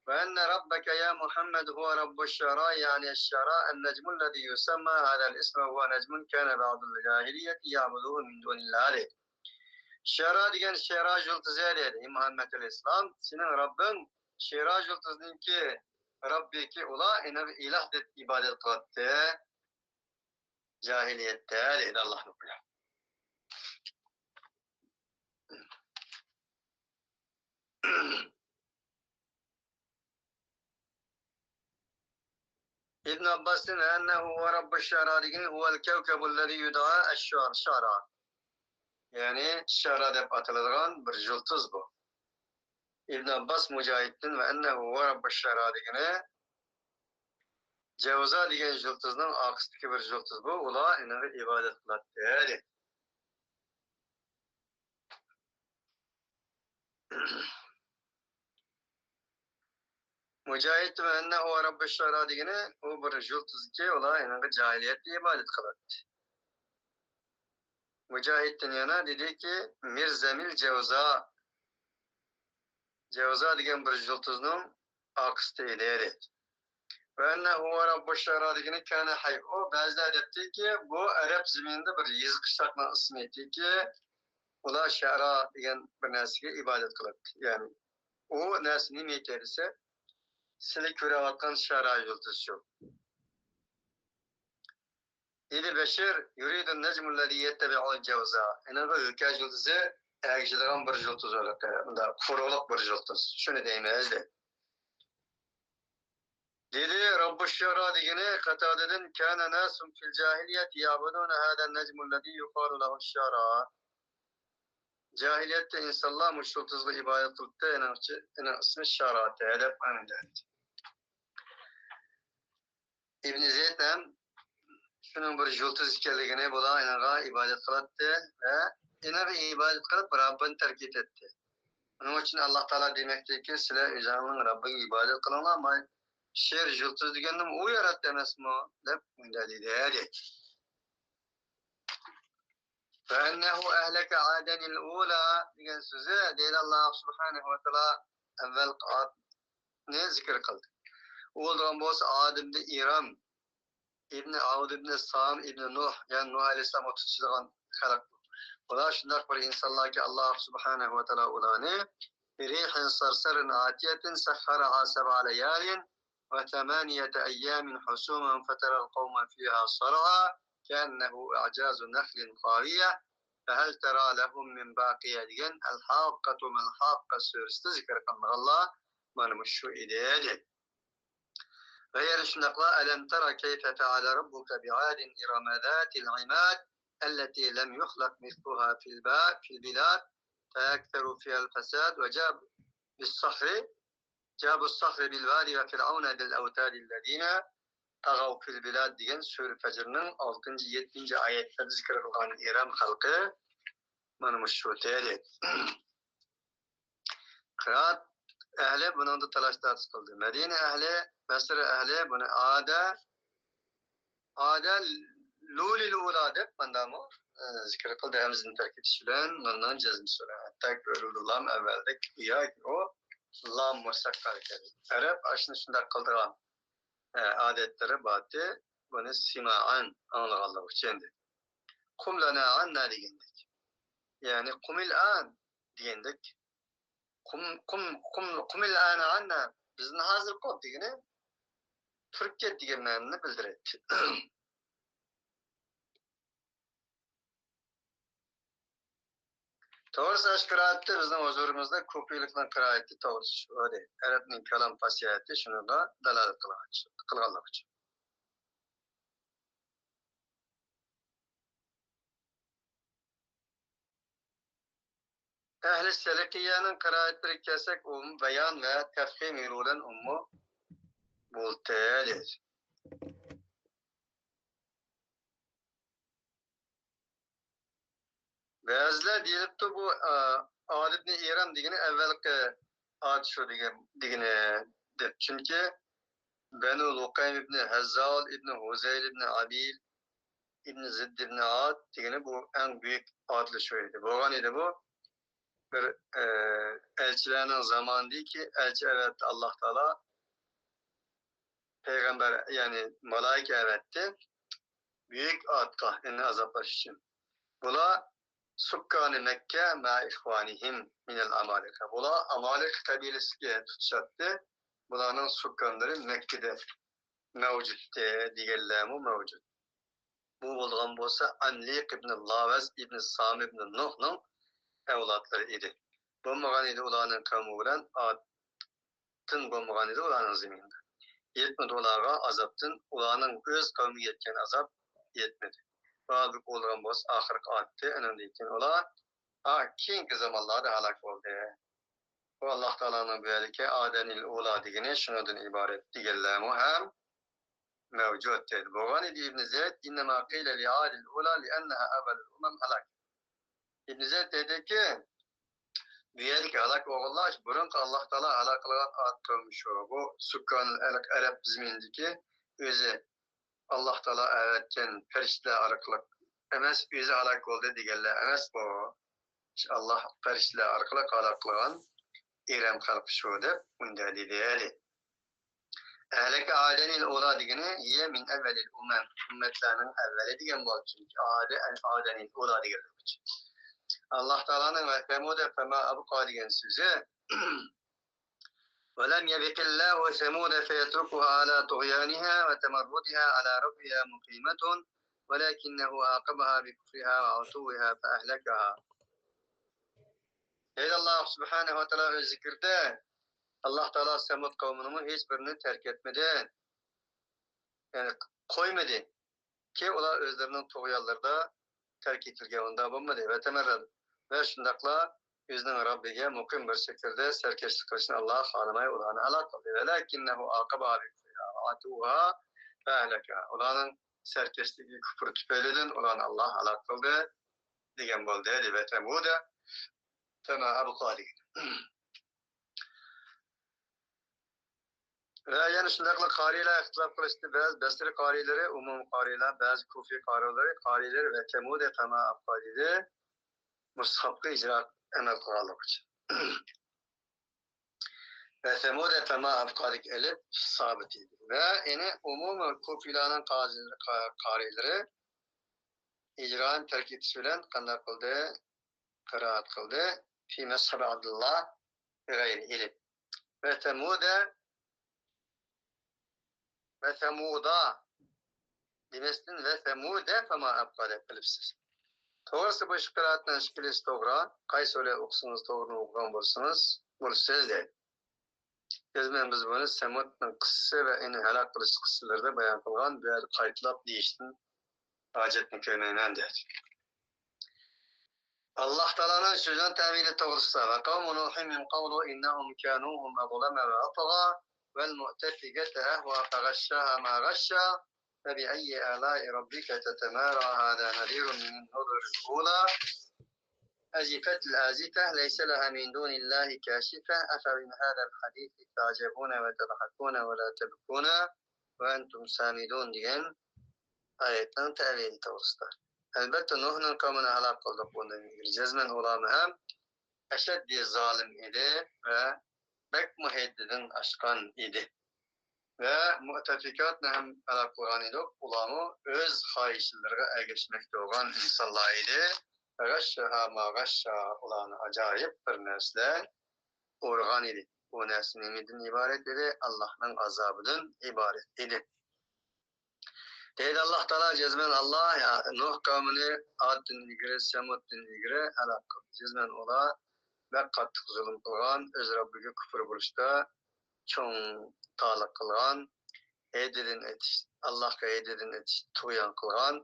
ۋە ئەننە رەببەكە يا مۇھەممەد ھۇۋە رەببۇش شىئرا، يەنى ئەش-شىئرا، ئەن-نەجمۇللەزى يۇسەمما ھازەل ئىسمە ھۇۋە نەجمۇن كانە بەزۇل جاھىلىيەتى يەئبۇدۇھۇ مىن دۇنىللاھ دەيدۇ. شىئرا دېگەن شىئرا يۇلتۇزى دەيدۇ، ئەي مۇھەممەد ئەلەيھىسسالام، سېنىڭ رەببىڭ شىئرا يۇلتۇزنىڭكى رەببىكى، ئۇلار ئېنىغا ئىلاھ دەپ ئىبادەت قىلاتتى. جاھىلىيەتتە دەيدۇ ئاللاھنىڭ قۇلى. ئىبن ئابباستىن ئەننەھۇ ھۇۋە رەببۇش شىئرا دېگىنى ھۇۋەل كەۋكەبۇللەزى يۇدئا ئەش-شىئرا. يەنى شىئرا دەپ ئاتىلىدىغان بىر يۇلتۇز بۇ. ئىبن ئابباس مۇجاھىدتىن ۋە ئەننەھۇ ھۇۋە رەببۇش شىئرا دېگىنى جەۋزا دېگەن يۇلتۇزنىڭ ئارقىسىدىكى بىر يۇلتۇز بۇ. ئۇلار ئېنىغا ئىبادەت قىلاتتى دەيدۇ. مۇجاھىد ۋە ئەننەھۇ رەببۇش شىئرا دېگىنى ئۇ بىر يۇلتۇزكى، ئۇلار ئېنىڭغا جاھىلىيەتتە ئىبادەت قىلاتتى. مۇجاھىدتىن يەنە دېدىكى، مىرزەمىل جەۋزا، جەۋزا دېگەن بىر يۇلتۇزنىڭ ئارقىسىدا ئىدى دەيدۇ. ۋە ئەننەھۇ ھۇۋە رەببۇش شىئرا دېگىنى كانە ھەي. ئۇ بەزىلەر دەپتىكى، بۇ ئەرەب زېمىنىدا بىر يېزا قىشلاقنىڭ ئىسمى ئىدىكى، ئۇلار شەئرا دېگەن بىر نەرسىگە ئىبادەت قىلاتتى. يەنى ئۇ نەرسە نېمە ئىكەن دېسە، سىلى كۆرۈۋاتقان شەئرا يۇلتۇز شۇ. دېدى بەشىر، يۇرىدۇن نەجمۇللەزى يەتتەبىئۇل جەۋزا. ئېنىڭغا ھۆكەي يۇلتۇزى ئەگىشىدىغان بىر يۇلتۇز، مۇنداق قۇرۇقلۇق بىر يۇلتۇز. شۇنى دەيمىز دەيدۇ. دېدى، رەببۇش شىئرا دېگىنى قاتادىدىن، كانە ناسۇن فىل جاھىلىيەتى يەئبۇدۇنە ھازا نەجمۇللەزى يۇقالۇ لەھۇش شىئرا. جاھىلىيەتتە ئىنسانلار مۇشۇ يۇلتۇزغا ئىبادەت قىلىپتۇ، ئېنىڭ ئىچى-، ئېنىڭ ئىسمى شىئرا دەپ ئاڭلىدى. ئىبن زەيد ھەم شۇنىڭ بىر يۇلتۇز ئىكەنلىكىنى، بۇلار ئېنىڭغا ئىبادەت قىلاتتى ۋە ئېنىڭغا ئىبادەت قىلىپ، رەببىنى تەرك ئېتەتتى. ئۇنىڭ ئۈچۈن ئاللاھ تائالا دېمەكتىكى، سىلەر ئۆزۈڭلارنىڭ رەببىڭگە ئىبادەت قىلىڭلار، مانا شىر يۇلتۇز دېگەننىمۇ ئۇ ياراتتى ئەمەسمۇ؟ دەپ مۇنداق دېدى، دەيدۇ. فَأَنَّهُ أَهْلَكَ عَادًا الْأُولَى دېگەن سۆزى دەيدۇ، ئاللاھ سۇبھانەھۇ ۋە تائالا ئەۋۋەلقى ئادنى زىكىر قىلدى. ئۇ بولىدىغان بولسا ئادىمدىن ئىرام، ئىبنى ئاۋد ئىبنى سام ئىبنى نۇھ، يەنى نۇھ ئەلەيھىسسالامغا تۇتىشىدىغان خەلق. بۇلار شۇنداق بىر ئىنسانلاركى، ئاللاھ سۇبھانەھۇ ۋە تائالا ئۇلارنى ريح صرصر عاتية سخرها سبع ليال وثمانية أيام حسوما فترى القوم فيها صرعى كأنهم أعجاز نخل خاوية فهل ترى لهم من باقية دېگەن الحاقة ما الحاقة سۈرىسىدە زىكىر قىلىنغانلار مانا مۇشۇ ئىدى، دەيدۇ. ۋە يەنە شۇنداقلا، ألم تر كيف فعل ربك بعاد إرم ذات العماد التي لم يخلق مثلها في الب-، في البلاد فأكثروا فيها الفساد وجابوا بالصخر، جابوا الصخر بالواد وفرعون ذي الأوتاد الذين طغوا في البلاد» دېگەن سۈرە پەجرنىڭ ئالتىنچى، يەتتىنچى ئايەتلىرىدە زىكىر قىلغان ئىرەم خەلقى مانا مۇشۇ دېدى. قىرائەت ئەھلى بۇنىڭدا تالاش-تارتىش قىلدى. مەدىنە ئەھلى، بەسرە ئەھلى بۇنى ئادە، ئادە لۇلىل ئۇلا دەپ ماندامۇ، ئە، زىكىر قىلدى. ھەمزىنى تەرك ئېتىش بىلەن نۇننىڭ جەزمىسى بىلەن. ھەتتاكى لام ئەۋۋەلدەك ياكى ئۇ لام مۇستەقىل كەلدى. ئەرەب ئاشۇنى شۇنداق قىلىدىغان، ئە، ئادەتلىرى بارتى. بۇنى سىمائەن، ئاڭلىغانلىقى ئۈچۈن دېدى. قۇم لەنا ئەننا دېگەندەك. يەنى قۇمىل ئان دېگەندەك. قۇم، قۇم، قۇم، قۇمىل ئانا ئەننا، بىزنى ھازىر قوپ دېگىنى تۇرۇپ كەت دېگەن مەنىنى بىلدۈرەتتى. توغرىسى ئاشۇ قىرائەتتە بىزنىڭ ھۇزۇرىمىزدا كۇپىيلىقنىڭ قىرائىتى توغرىسى شۇ ئىدى. ئەرەبنىڭ كالام خاسىيىتى شۇنىڭغا دالالەت قىلغان، قىلغانلىقى ئۈچۈن. ئەھلى سەلىقىيەنىڭ قىرائەتلىرىگە كەلسەك، ئۇمۇ بايان ۋە تەفخىم يولى بىلەن ئۇمۇ بولتى دەيدۇ. بەزىلەر دېيىلىپتۇ، بۇ، ئا، ئاد ئىبنى ئىرام دېگىنى ئەۋۋەلقى ئاد شۇ دېگەن، دېگىنى دەپ. چۈنكى بەنۇ لۇقەيم ئىبنى ھەززال ئىبنى ھۇزەيل ئىبنى ئابىل ئىبنى زىد ئىبنى ئاد دېگىنى بۇ ئەڭ بۈيۈك ئادلىرى شۇ ئىدى. بولغان ئىدى بۇ. بىر، ئە، ئەلچىلەرنىڭ زامانىدىكى ئەلچى ئەۋەتتى ئاللاھ تائالا. پەيغەمبەر، يەنى مالايىكە ئەۋەتتى. بۈيۈك ئادقا، يەنى ئازابلاش ئۈچۈن. بۇلار سۇككانى مەككە مە ئىخۋانىھىم مىنەل ئامالىقە. بۇلار ئامالىق قەبىلىسىگە تۇتىشاتتى. بۇلارنىڭ سۇككانلىرى مەككىدە مەۋجۇتتى دېگەنلەرمۇ مەۋجۇت. بۇ بولىدىغان بولسا ئەنلىق ئىبنى لاۋەز ئىبنى سام ئىبنى نۇھنىڭ ئەۋلادلىرى ئىدى. بولمىغان ئىدى ئۇلارنىڭ قەۋمى بىلەن ئادتىن بولمىغان ئىدى ئۇلارنىڭ زېمىنىدا. يەتمىدى ئۇلارغا ئازابتىن، ئۇلارنىڭ ئۆز قەۋمىگە يەتكەن ئازاب يەتمىدى. ھالبۇكى بولىدىغان بولسا ئاخىرقى ئادتى، ئۇنىڭدىن كېيىن ئۇلار، ھا، كېيىنكى زامانلاردا ھالاك بولدى. بۇ ئاللاھ تائالانىڭ بۇ يەردىكى ئادەنىل ئۇلا دېگىنى شۇنىڭدىن ئىبارەت دېگەنلەرمۇ ھەم مەۋجۇت دەيدۇ. بولغان ئىدى ئىبنى زەيد، ئىننەما قىلە لىئادىل ئۇلا لىئەننەھا ئەۋۋەلۇل ئۇمەم ھەلاك. ئىبنى زەيد دەيدۇكى، بۇ يەردىكى ھالاك بولغانلار بۇرۇنقى ئاللاھ تائالا ھالاك قىلغان ئاد قەۋمى شۇ. بۇ سۇككانىل ئەرەب زېمىنىدىكى ئۆزى ئاللاھ تائالا ئەۋەتكەن پەرىشتىلەر ئارقىلىق ئەمەس، ئۆزى ھالاك بولدى دېگەنلەر ئەمەس بۇ. ئاللاھ پەرىشتىلەر ئارقىلىق ھالاك قىلغان ئىرەم خەلقى شۇ دەپ مۇنداق دېدى. ئەھلەكە ئادەنىل ئۇلا دېگىنى، ھىيە مىن ئەۋۋەلىل ئۇمەم، ئۈممەتلەرنىڭ ئەۋۋەلى دېگەن بولدى. چۈنكى ئادە، ئادەنىل ئۇلا دېگەنلىك ئۈچۈن. ئاللاھ تائالانىڭ ۋە سەمۇدە فەما ئەبقا دېگەن سۆزى، ولم يبق الله ثمود فيتركها على طغيانها وتمردها على ربها مقيمة، ولكنه عاقبها بكفرها وعتوها فأهلكها. دەيدۇ ئاللاھ سۇبھانەھۇ ۋە تائالا ئۆز زىكرىدە، ئاللاھ تائالا سەمۇد قەۋمىنىڭمۇ ھېچ بىرىنى تەرك ئەتمىدى. يەنى قويمىدى. كى ئۇلار ئۆزلىرىنىڭ تۇغيانلىرىدا تەرك ئېتىلگەن، ئۇنداق بولمىدى. ۋەتەمەررەد ۋە شۇنداقلا ئۆزىنىڭ رەببىگە مۇقىم بىر شەكىلدە سەركەشلىك قىلىشنى ئاللاھ خالىماي ئۇلارنى ھالاك قىلدى. ولكنه عاقبها بكفرها وعتوها فأهلكها. ئۇلارنىڭ سەركەشلىكى، كۇپرى تۈپەيلىدىن ئۇلارنى ئاللاھ ھالاك قىلدى دېگەن بولدى. ۋەتەمۇدە فەما ئەبقا دېگەن. ۋە يەنە شۇنداقلا قارىيلار ئىختىلاپ قىلىشتى. بەزى بەسرى قارىيلىرى، ئومۇمىي قارىيلار، بەزى كۇفىي قارىيلىرى، قارىيلىرى ۋەتەمۇدە فەما ئەبقا دېدى. مۇسھەپكە ئىجرا ئەمەل قىلغانلىقى ئۈچۈن. ۋەتەمۇدە فەما ئەبقادىكى ئەلىپ سابىت ئىدى. ۋە يەنە ئومۇمىي كۇفىيلارنىڭ قازىلىرى، قا-، قارىيلىرى ئىجرانى تەرك ئېتىش بىلەن قانداق قىلدى؟ قىرائەت قىلدى. في مذهب عبد الله بغير ألف. ۋەتەمۇدە، ۋەتەمۇدا دېمەستىن، ۋەتەمۇدە فەما ئەبقا دەپ قىلىپسىز. توغرىسى بۇ ئىككى قىرائەتنىڭ ئىككىلىسى توغرا. قايسى بىرىنى ئوقۇسىڭىز توغرىنى ئوقۇغان بولسىڭىز، بولىسىز دەيدۇ. جەزمەن بىز بۇنى سەمۇدنىڭ قىسسىسى ۋە ئۇنى ھالاك قىلىش قىسسىلىرىدا بايان قىلغان، بۇ يەردە قايتىلاپ دېيىشتىن ھاجەتنى كۆرمەيمەن دەيدۇ. ئاللاھ تائالانىڭ سۆزىنىڭ تەۋىلى توغرىسىدا، وقوم نوح من قبل إنهم كانوا هم أظلم وأطغى والمؤتفكة أهوى فغشاها ما غشى فبأي آلاء ربك تتمارى هذا نذير من النذر الأولى أزفت الآزفة ليس لها من دون الله كاشفة أفمن هذا الحديث تعجبون وتضحكون ولا تبكون وأنتم سامدون دېگەن ئايەتنىڭ تەۋىلى توغرىسىدا. ئەلۋەتتە، نۇھنىڭ قەۋمىنى ھالاك قىلدۇق بۇندىن ئىلگىرى. جەزمەن ئۇلارمۇ ھەم ئەشەددىي زالىم ئىدى ۋە بەكمۇ ھەددىدىن ئاشقان ئىدى. ۋە مۇئتەفىكاتنى ھەم ھالاك قىلغان ئىدۇق. ئۇلارمۇ ئۆز خاھىشلىرىغا ئەگەشمەكتە بولغان ئىنسانلار ئىدى. غەششەھا ما غەششا، ئۇلارنى ئاجايىپ بىر نەرسىلەر ئۇرغان ئىدى. ئۇ نەرسە نېمىدىن ئىبارەت ئىدى؟ ئاللاھنىڭ ئازابىدىن ئىبارەت ئىدى. دەيدۇ ئاللاھ تائالا، جەزمەن ئاللاھ، يا، نۇھ قەۋمىنى ئادتىن ئىلگىرى، سەمۇدتىن ئىلگىرى ھالاك قىلدى. جەزمەن ئۇلار بەك قاتتىق زۇلۇم قىلغان، ئۆز رەببىگە كۇپۇر بولۇشتا چوڭ تالىق قىلغان، ھەددىدىن ئېتىش، ئاللاھقا ھەددىدىن ئېتىش، تۇغيان قىلغان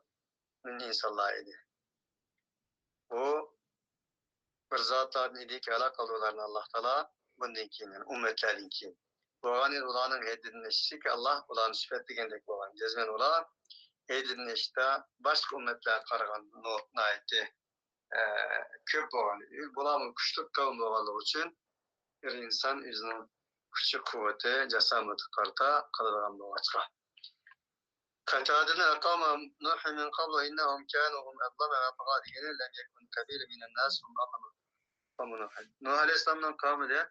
ئىنسانلار ئىدى. بۇ بىر زاتلاردىن ئىدىكى، ھالاك قىلدى ئۇلارنى ئاللاھ تائالا. بۇندىن كېيىن، يەنى ئۈممەتلەردىن كېيىن بولغان ئىدى ئۇلارنىڭ ھەددىدىن ئېشىشىكى، ئاللاھ ئۇلارنى سۈپەتلىگەندەك بولغان. جەزمەن ئۇلار ھەددىدىن ئېشىشتا باشقا ئۈممەتلەرگە قارىغاندا نۇ-، ناھايىتى، ئە، كۆپ بولغان. بۇلارمۇ كۈچلۈك قەۋم بولغانلىقى ئۈچۈن، بىر ئىنسان ئۆزىنىڭ كۈچى، قۇۋۋىتى، جاسامىتىگە قارىتا قىلىدىغان بولغاچقا. قاتادىنىڭ قەۋمى نۇھ مىن قەبلۇ ئىننەھۇم كانۇ ھۇم ئەزلەمە ۋە تەغا دېگىنى لەم يەكۇن قەبىلۇ مىنەن ناس ھۇم ئەزلەمە قەۋمۇ نۇھ. نۇھ ئەلەيھىسسالامنىڭ قەۋمىدە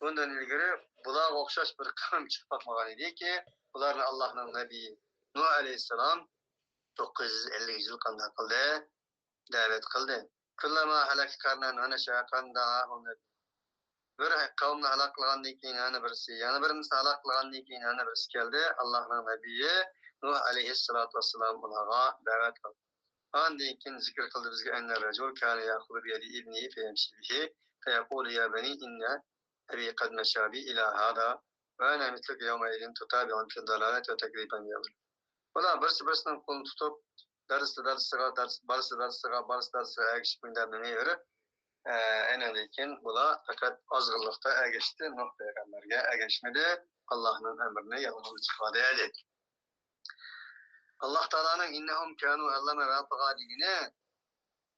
بۇندىن ئىلگىرى بۇلارغا ئوخشاش بىر قەۋم چىقىپ باقمىغان ئىدىكى، بۇلارنى ئاللاھنىڭ نەبىيى نۇھ ئەلەيھىسسالام توققۇز يۈز ئەللىك يىل قانداق قىلدى؟ دەۋەت قىلدى. كلما هلك قرن ونشأ قرن دعاهم نبي. بىر قەۋمنى ھالاك قىلغاندىن كېيىن يەنە بىرسى، يەنە بىرىنى ھالاك قىلغاندىن كېيىن يەنە بىرسى كەلدى. ئاللاھنىڭ نەبىيى نۇھ ئەلەيھىسسالاتۇ ۋەسسالام ئۇلارغا دەۋەت قىلدى. ئاندىن كېيىن زىكىر قىلدى بىزگە، أن الرجل كان يأخذ بيد ابنه فيمشي به فيقول يا بني إن أبي قد مشى بي إلى هذا وأنا مثلك يومئذ تتابع في الضلالة وتكذيبا بأمره. بۇلار بىرسى بىرسىنىڭ قولىنى تۇتۇپ، دادىسى دادىسىغا، دادىسى، بالىسى دادىسىغا، بالىسى دادىسىغا ئەگىشىپ مۇنداق مېڭىۋېرىپ، ئە، ئەنەدىن كېيىن بۇلار پەقەت ئازغىنلىقتا ئەگەشتى، نۇھ پەيغەمبەرگە ئەگەشمىدى، ئاللاھنىڭ ئەمرىنى يالغانغا چىقاردى. ئاللاھ تائالانىڭ إنهم كانوا أظلم وأطغى دېگىنى،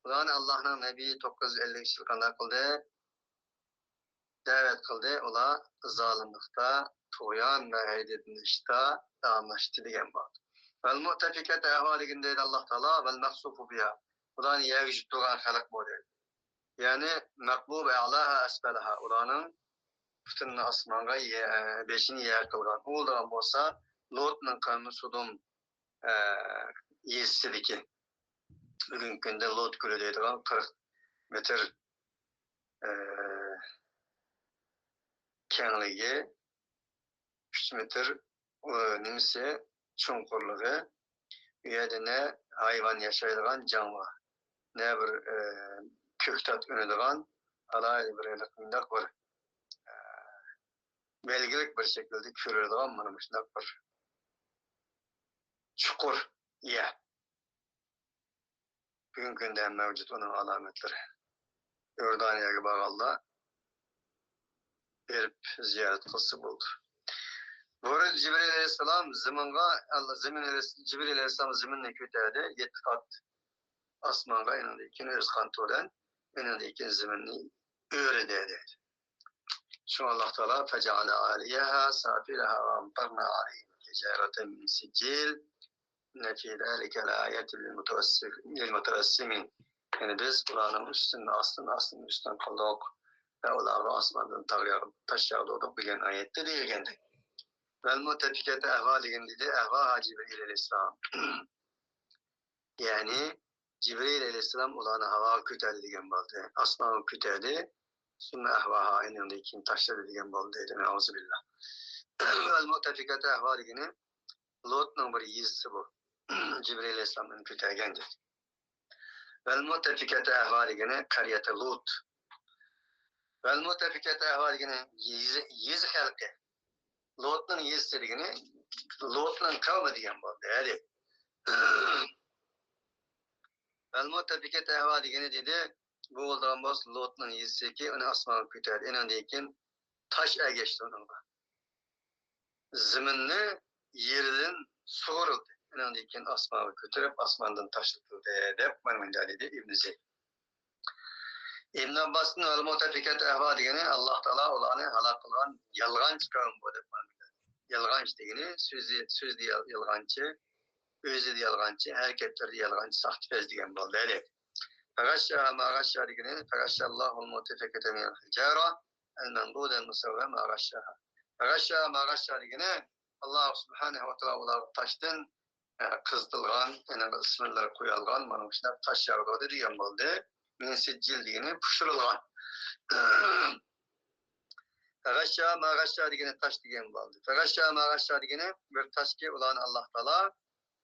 بۇلارنى ئاللاھنىڭ نەبىيى توققۇز يۈز ئەللىك يىل قانداق قىلدى؟ دەۋەت قىلدى، ئۇلار زالىملىقتا، تۇغيان ۋە ھەددىدىن ئېشىشتا داۋاملاشتى دېگەن بولدى. ۋەل مۇئتەفىكەتە ئەھۋا دېگەندە دەيدۇ ئاللاھ تائالا، ۋەل مەخسۇفۇ بىھا. ئۇلارنى يەرگە يۈتتۈرگەن خەلق بۇ دەيدۇ. يەنى مەقلۇب ئەلاھا ئەسپەلەھا. ئۇلارنىڭ پۇتىنى ئاسمانغا، يە-، بېشىنى يەرگە قىلغان. ئۇ دېگەن بولسا لۇتنىڭ قەۋمى سۇدۇم، ئە، يېزىسىدىكى، بۈگۈنكى كۈندە لوت كۆلى دەيدىغان قىرىق مېتىر، ئە، كەڭلىكى، ئۈچ مېتىر، ئۇ، نېمىسى، چوڭقۇرلۇقى. ئۇ يەردە نە ھايۋان ياشايدىغان جاڭ بار، نە بىر، ئە، كۆكتات ئۈنىدىغان ئالاھىدە بىر ھېلىقى مۇنداق بىر، ئە، بەلگىلىك بىر شەكىلدە كۆرۈلىدىغان مانا مۇشۇنداق بىر چوقۇر يەر. بۈگۈنكى كۈندە ھەم مەۋجۇت ئۇنىڭ ئالامەتلىرى. ئىيوردانىيەگە بارغانلار بېرىپ زىيارەت قىلسا بولىدۇ. بۇ يەردە جىبرىل ئەلەيھىسسالام زېمىنغا، زېمىن ئەلەيھىس-، جىبرىل ئەلەيھىسسالام زېمىننى كۆتەردى، يەتتە قات ئاسمانغا، ئېنىڭدىن كېيىن ئۆز قانىتى بىلەن، ئېنىڭدىن كېيىن زېمىننى ئۆرىدى دەيدۇ. شۇڭا ئاللاھ تائالا فجعل عاليها سافلها وأمطرنا عليهم حجارة من سجيل إن في ذلك لآية للمتوسم-، للمتوسمين. يەنى بىز ئۇلارنىڭ ئۈستىنى ئاستىن، ئاستىن ئۈستۈن قىلدۇق ۋە ئۇلارغا ئاسماندىن تاغ ياغ-، تاش ياغدۇردۇق دېگەن ئايەتتە دېيىلگەندەك. ۋەل مۇئتەفىكەتە ئەھۋا دېگەندە، ئەھۋاھا جىبرىل ئەلەيھىسسالام. يەنى جىبرىل ئەلەيھىسسالام ئۇلارنى ھاۋاغا كۆتەردى دېگەن بولدى. ئاسمانغا كۆتەردى، سۈممە ئەھۋاھا، ئېنىڭدىن كېيىن تاشلىدى دېگەن بولدى دەيدۇ. نەئۇزۇبىللا. ۋەل مۇئتەفىكەتە ئەھۋا دېگىنى لوتنىڭ بىر يېزىسى بۇ. جىبرىل ئەلەيھىسسالام ئۇنى كۆتەرگەن دېدى. ۋەل مۇئتەفىكەتە ئەھۋا دېگىنى قەريەتە لوت. ۋەل مۇئتەفىكەتە ئەھۋا دېگىنى يېزا، يېزا خەلقى. لوتنىڭ يېزىسى دېگىنى لوتنىڭ قەۋمى دېگەن بولدى، ھەدى. ۋەل مۇئتەفىكەتە ئەھۋا دېگىنى دېدى، بۇ بولىدىغان بولسا لوتنىڭ يېزىسىكى، ئۇنى ئاسمانغا كۆتەردى. ئۇنىڭدىن كېيىن تاش ئەگەشتى ئۇنىڭغا. زېمىننى يېرىدىن سۇغۇرۇلدى. ئۇنىڭدىن كېيىن ئاسمانغا كۆتۈرۈپ، ئاسماندىن تاشلىتىلدى، دەپ مانا مۇنداق دېدى ئىبن زەيد. ئىبن ئابباستىن ۋەل مۇتەفىكەتۇ ئەھۋا دېگىنى، ئاللاھ تائالا ئۇلارنى ھالاك قىلغان يالغانچى قەۋم بۇ، دەپ مانا مۇنداق دېدى. يالغانچى دېگىنى سۆزى، سۆزىدە يال-، يالغانچى، ئۆزىدە يالغانچى، ھەرىكەتلىرىدە يالغانچى، ساختىپەز دېگەن بولدى. ھەدە. فغشاها ما غشا دېگىنى، فغشا اللهُ المتفكة من الحجارة المنضودة المسومة ما غشاها. فغشاها ما غشا دېگىنى، ئاللاھ سۇبھانەھۇ ۋە تائالا ئۇلارغا تاشتىن، ئە، قىزىتىلغان، يەنى بىر ئىسىملار قويۇلغان، مانا مۇشۇنداق تاش ياغدۇردى دېگەن بولدى. من سجيل دېگىنى پۇشۇرۇلغان. فغشا ما غشا دېگىنى تاش دېگەن بولدى. فغشا ما غشا دېگىنى بىر تاشكى ئۇلارنى ئاللاھ تائالا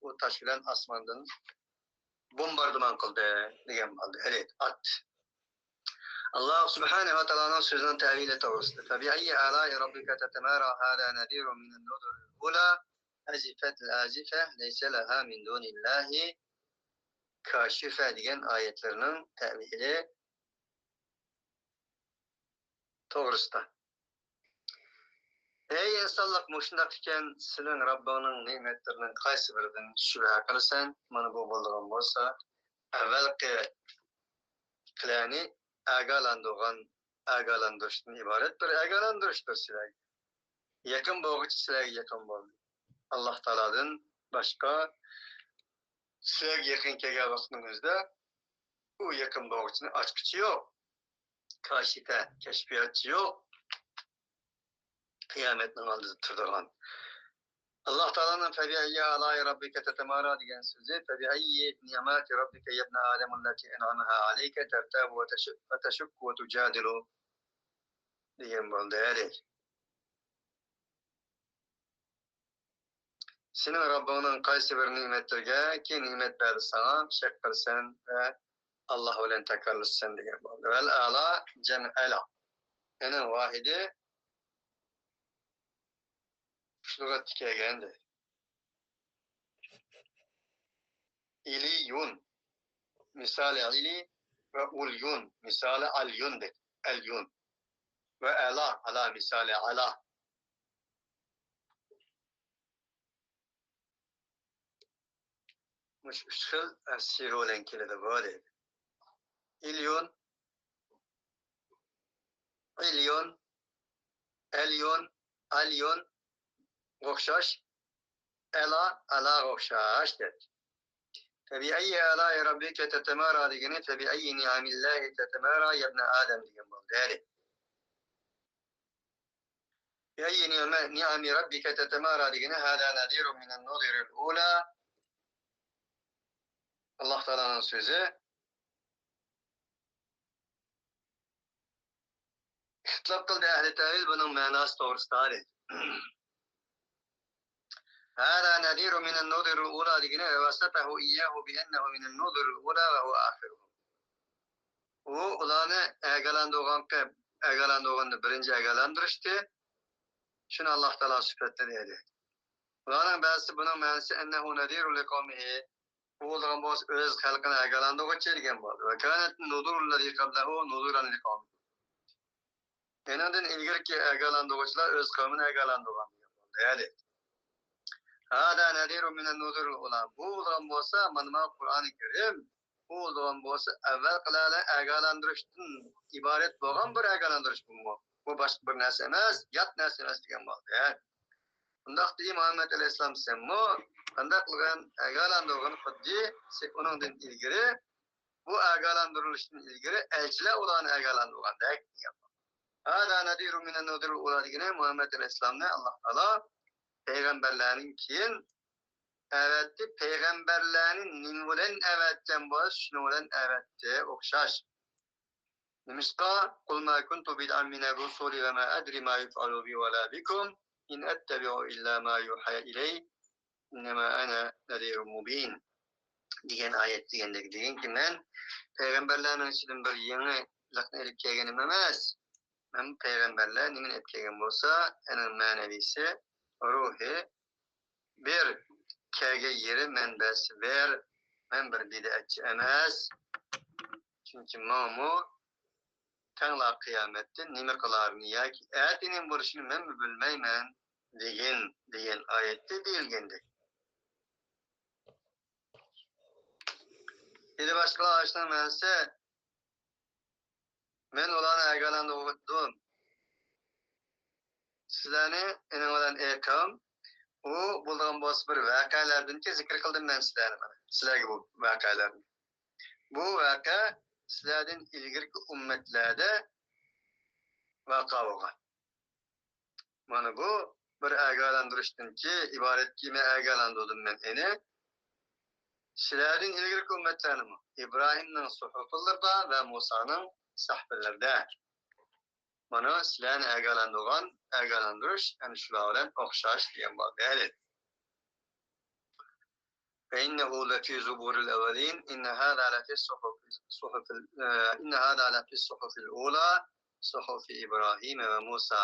ئۇ تاش بىلەن ئاسماندىن بومباردىمان قىلدى دېگەن بولدى. ھەدە، ئات. ئاللاھ سۇبھانەھۇ ۋە تائالانىڭ سۆزىنىڭ تەۋىلى توغرىسىدا. فبأي آلاء ربك تتمارى هذا نذير من النذر الأولى أزفت الآزفة ليس لها من دون الله كاشفة دېگەن ئايەتلىرىنىڭ تەۋىلى توغرىسىدا. ئەي ئىنسانلىق، مۇشۇنداق ئىكەن، سېنىڭ رەببىڭنىڭ نېمەتلىرىنىڭ قايسى بىرىدىن شۈبھە قىلىسەن؟ مانا بۇ بولىدىغان بولسا، ئەۋۋەلقىلەرنى ئاگاھلاندۇرغان، ئاگاھلاندۇرۇشتىن ئىبارەت بىر ئاگاھلاندۇرۇشتۇر سىلەرگە. يېقىن بولغۇچە سىلەرگە يېقىن بولدى. ئاللاھ تائالادىن باشقا سىلەرگە يېقىن كەلگەن ۋاقتىڭىزدا ئۇ يېقىن بولغۇچىنى ئاچقۇچى يوق. كاشىفە، كەشپىياتچى يوق. قىيامەتنىڭ ئالدىدا تۇرىدىغان. ئاللاھ تائالانىڭ فبأي آلاء ربك تتمارى دېگەن سۆزى، فبأي نعمات ربك يا ابن آدم التي أنعمها عليك ترتاب وتش-، وتشك وتجادل دېگەن بولدى. سېنىڭ رەببىڭنىڭ قايسى بىر نېمەتلىرىگەكى نېمەت بەردى ساڭا، شەك قىلىسەن ۋە ئاللاھ بىلەن تەكرارلىشىسەن دېگەن بولدى. ۋەل ئەلا جەم ئەلا. يەنى ۋاھىدى لۇغەتتە كەلگەندى. ئىلىيۇن. مىسالى ئىلى ۋە ئۇليۇن. مىسالى ئەليۇندەك. ئەليۇن. ۋە ئەلا. ئەلا مىسالى ئەلا. مۇشۇ ئۈچ خىل، ئە، سىيغە بىلەن كېلىدۇ بۇ دەيدۇ. ئىليۇن، ئىليۇن، ئەليۇن، ئەليۇن ئوخشاش، ئەلا، ئەلاغا ئوخشاش دەيدۇ. فبأي آلاء ربك تتمارى دېگىنى فبأي نعم الله تتمارى يا ابن آدم دېگەن بولدى. يەنى فبأي نعم، نعم ربك تتمارى دېگىنى هذا نذير من النذر الأولى. ئاللاھ تائالانىڭ سۆزى. ئىختىلاپ قىلدى ئەھلى تەۋىل بۇنىڭ مەناسى توغرىسىدا دەيدۇ. هذا نذير من النذر الأولى دېگىنى ووصفه إياه بأنه من النذر الأولى وهو آخرهم. ئۇ ئۇلارنى ئاگاھلاندۇرغانقى، ئاگاھلاندۇرغاندا بىرىنچى ئاگاھلاندۇرۇشتى. شۇنى ئاللاھ تائالا سۈپەتلىدى. ئۇلارنىڭ بەزىسى بۇنىڭ مەنىسى أنه نذير لقومه. بۇ بولىدىغان بولسا ئۆز خەلقىنى ئاگاھلاندۇرغۇچى دېگەن بولدى. وكانت النذر التي قبله نذرا لقومه. ئېنىڭدىن ئىلگىرىكى ئاگاھلاندۇرغۇچىلار ئۆز قەۋمىنى ئاگاھلاندۇرغان دېگەن بولدى. ھەدە. هذا نذير من النذر الأولى. بۇ بولىدىغان بولسا، مانا، مانا قۇرئانى كەرىم، بۇ بولىدىغان بولسا، ئەۋۋەلقىلەرنى ئاگاھلاندۇرۇشتىن ئىبارەت بولغان بىر ئاگاھلاندۇرۇش بۇمۇ. بۇ باشقا بىر نەرسە ئەمەس، يات نەرسە ئەمەس دېگەن بولدى. ئۇنداقتا، ئى مۇھەممەد ئەلەيھىسسالام، سەنمۇ قانداق قىلغان ئاگاھلاندۇرغىنى خۇددى سە-، ئۇنىڭدىن ئىلگىرى، بۇ ئاگاھلاندۇرۇلۇشتىن ئىلگىرى ئەلچىلەر ئۇلارنى ئاگاھلاندۇرغاندەك دېگەن. ھەدە نەزىرۇن مىنەن نۇزۇرىل ئۇلا دېگىنى مۇھەممەد ئەلەيھىسسالامنى ئاللاھ تائالا پەيغەمبەرلەرنىڭ كېيىن ئەۋەتتى. پەيغەمبەرلەرنى نېمە بىلەن ئەۋەتكەن بولسا، شۇنىڭ بىلەن ئەۋەتتى، ئوخشاش. نېمىشقا؟ قل ما كنت بدعا من الرسل وما أدري ما يفعل بي ولا بكم إن أتبع إلا ما يوحى إلي إنما أنا نذير مبين دېگەن ئايەت دېگەندەك، دېگەنكى، مەن پەيغەمبەرلەرنىڭ ئىچىدىن بىر يېڭىلىقنى ئېلىپ كەلگىنىم ئەمەس. مەن پەيغەمبەرلەر نېمىنى ئېلىپ كەلگەن بولسا، ئۇنىڭ مەنىۋىسى، روھى بىر، كەلگەن يېرى، مەنبەسى بىر. مەن بىر بىدئەتچى ئەمەس. چۈنكى ماڭىمۇ تەڭلا قىيامەتتە نېمە قىلارىنى ياكى ئەتە نېمە بولۇشىنى مەنمۇ بىلمەيمەن، دېگىن، دېگەن ئايەتتە دېيىلگەندەك. دېدى باشقىلار، ئاشۇنىڭ مەنىسى، مەن ئۇلارنى ئاگاھلاندۇردۇم. سىلەرنى ئېنىڭ بىلەن ئېقىم، ئۇ بولىدىغان بولسا بىر ۋەقەلەردىنكى زىكىر قىلدىم مەن سىلەرنى، مانا، سىلەرگە بۇ ۋەقەلەرنى. بۇ ۋەقە سىلەردىن ئىلگىرىكى ئۈممەتلەردە ۋەقە بولغان. مانا بۇ بىر ئاگاھلاندۇرۇشتىنكى ئىبارەتكى، مەن ئاگاھلاندۇردۇم مەن ئېنى. سىلەردىن ئىلگىرىكى ئۈممەتلەرنىمۇ ئىبراھىمنىڭ سۇھۇفىلىرىدا ۋە مۇسانىڭ سەھىپىلىرىدە. مانا سىلەرنى ئاگاھلاندۇرغان ئاگاھلاندۇرۇش ئەنە شۇلار بىلەن ئوخشاش دېگەن بولدى. فإنه لفي زبر الأولين، إن هذا لفي الصحف، صحف، إن هذا لفي الصحف الأولى، صحف إبراهيم وموسى.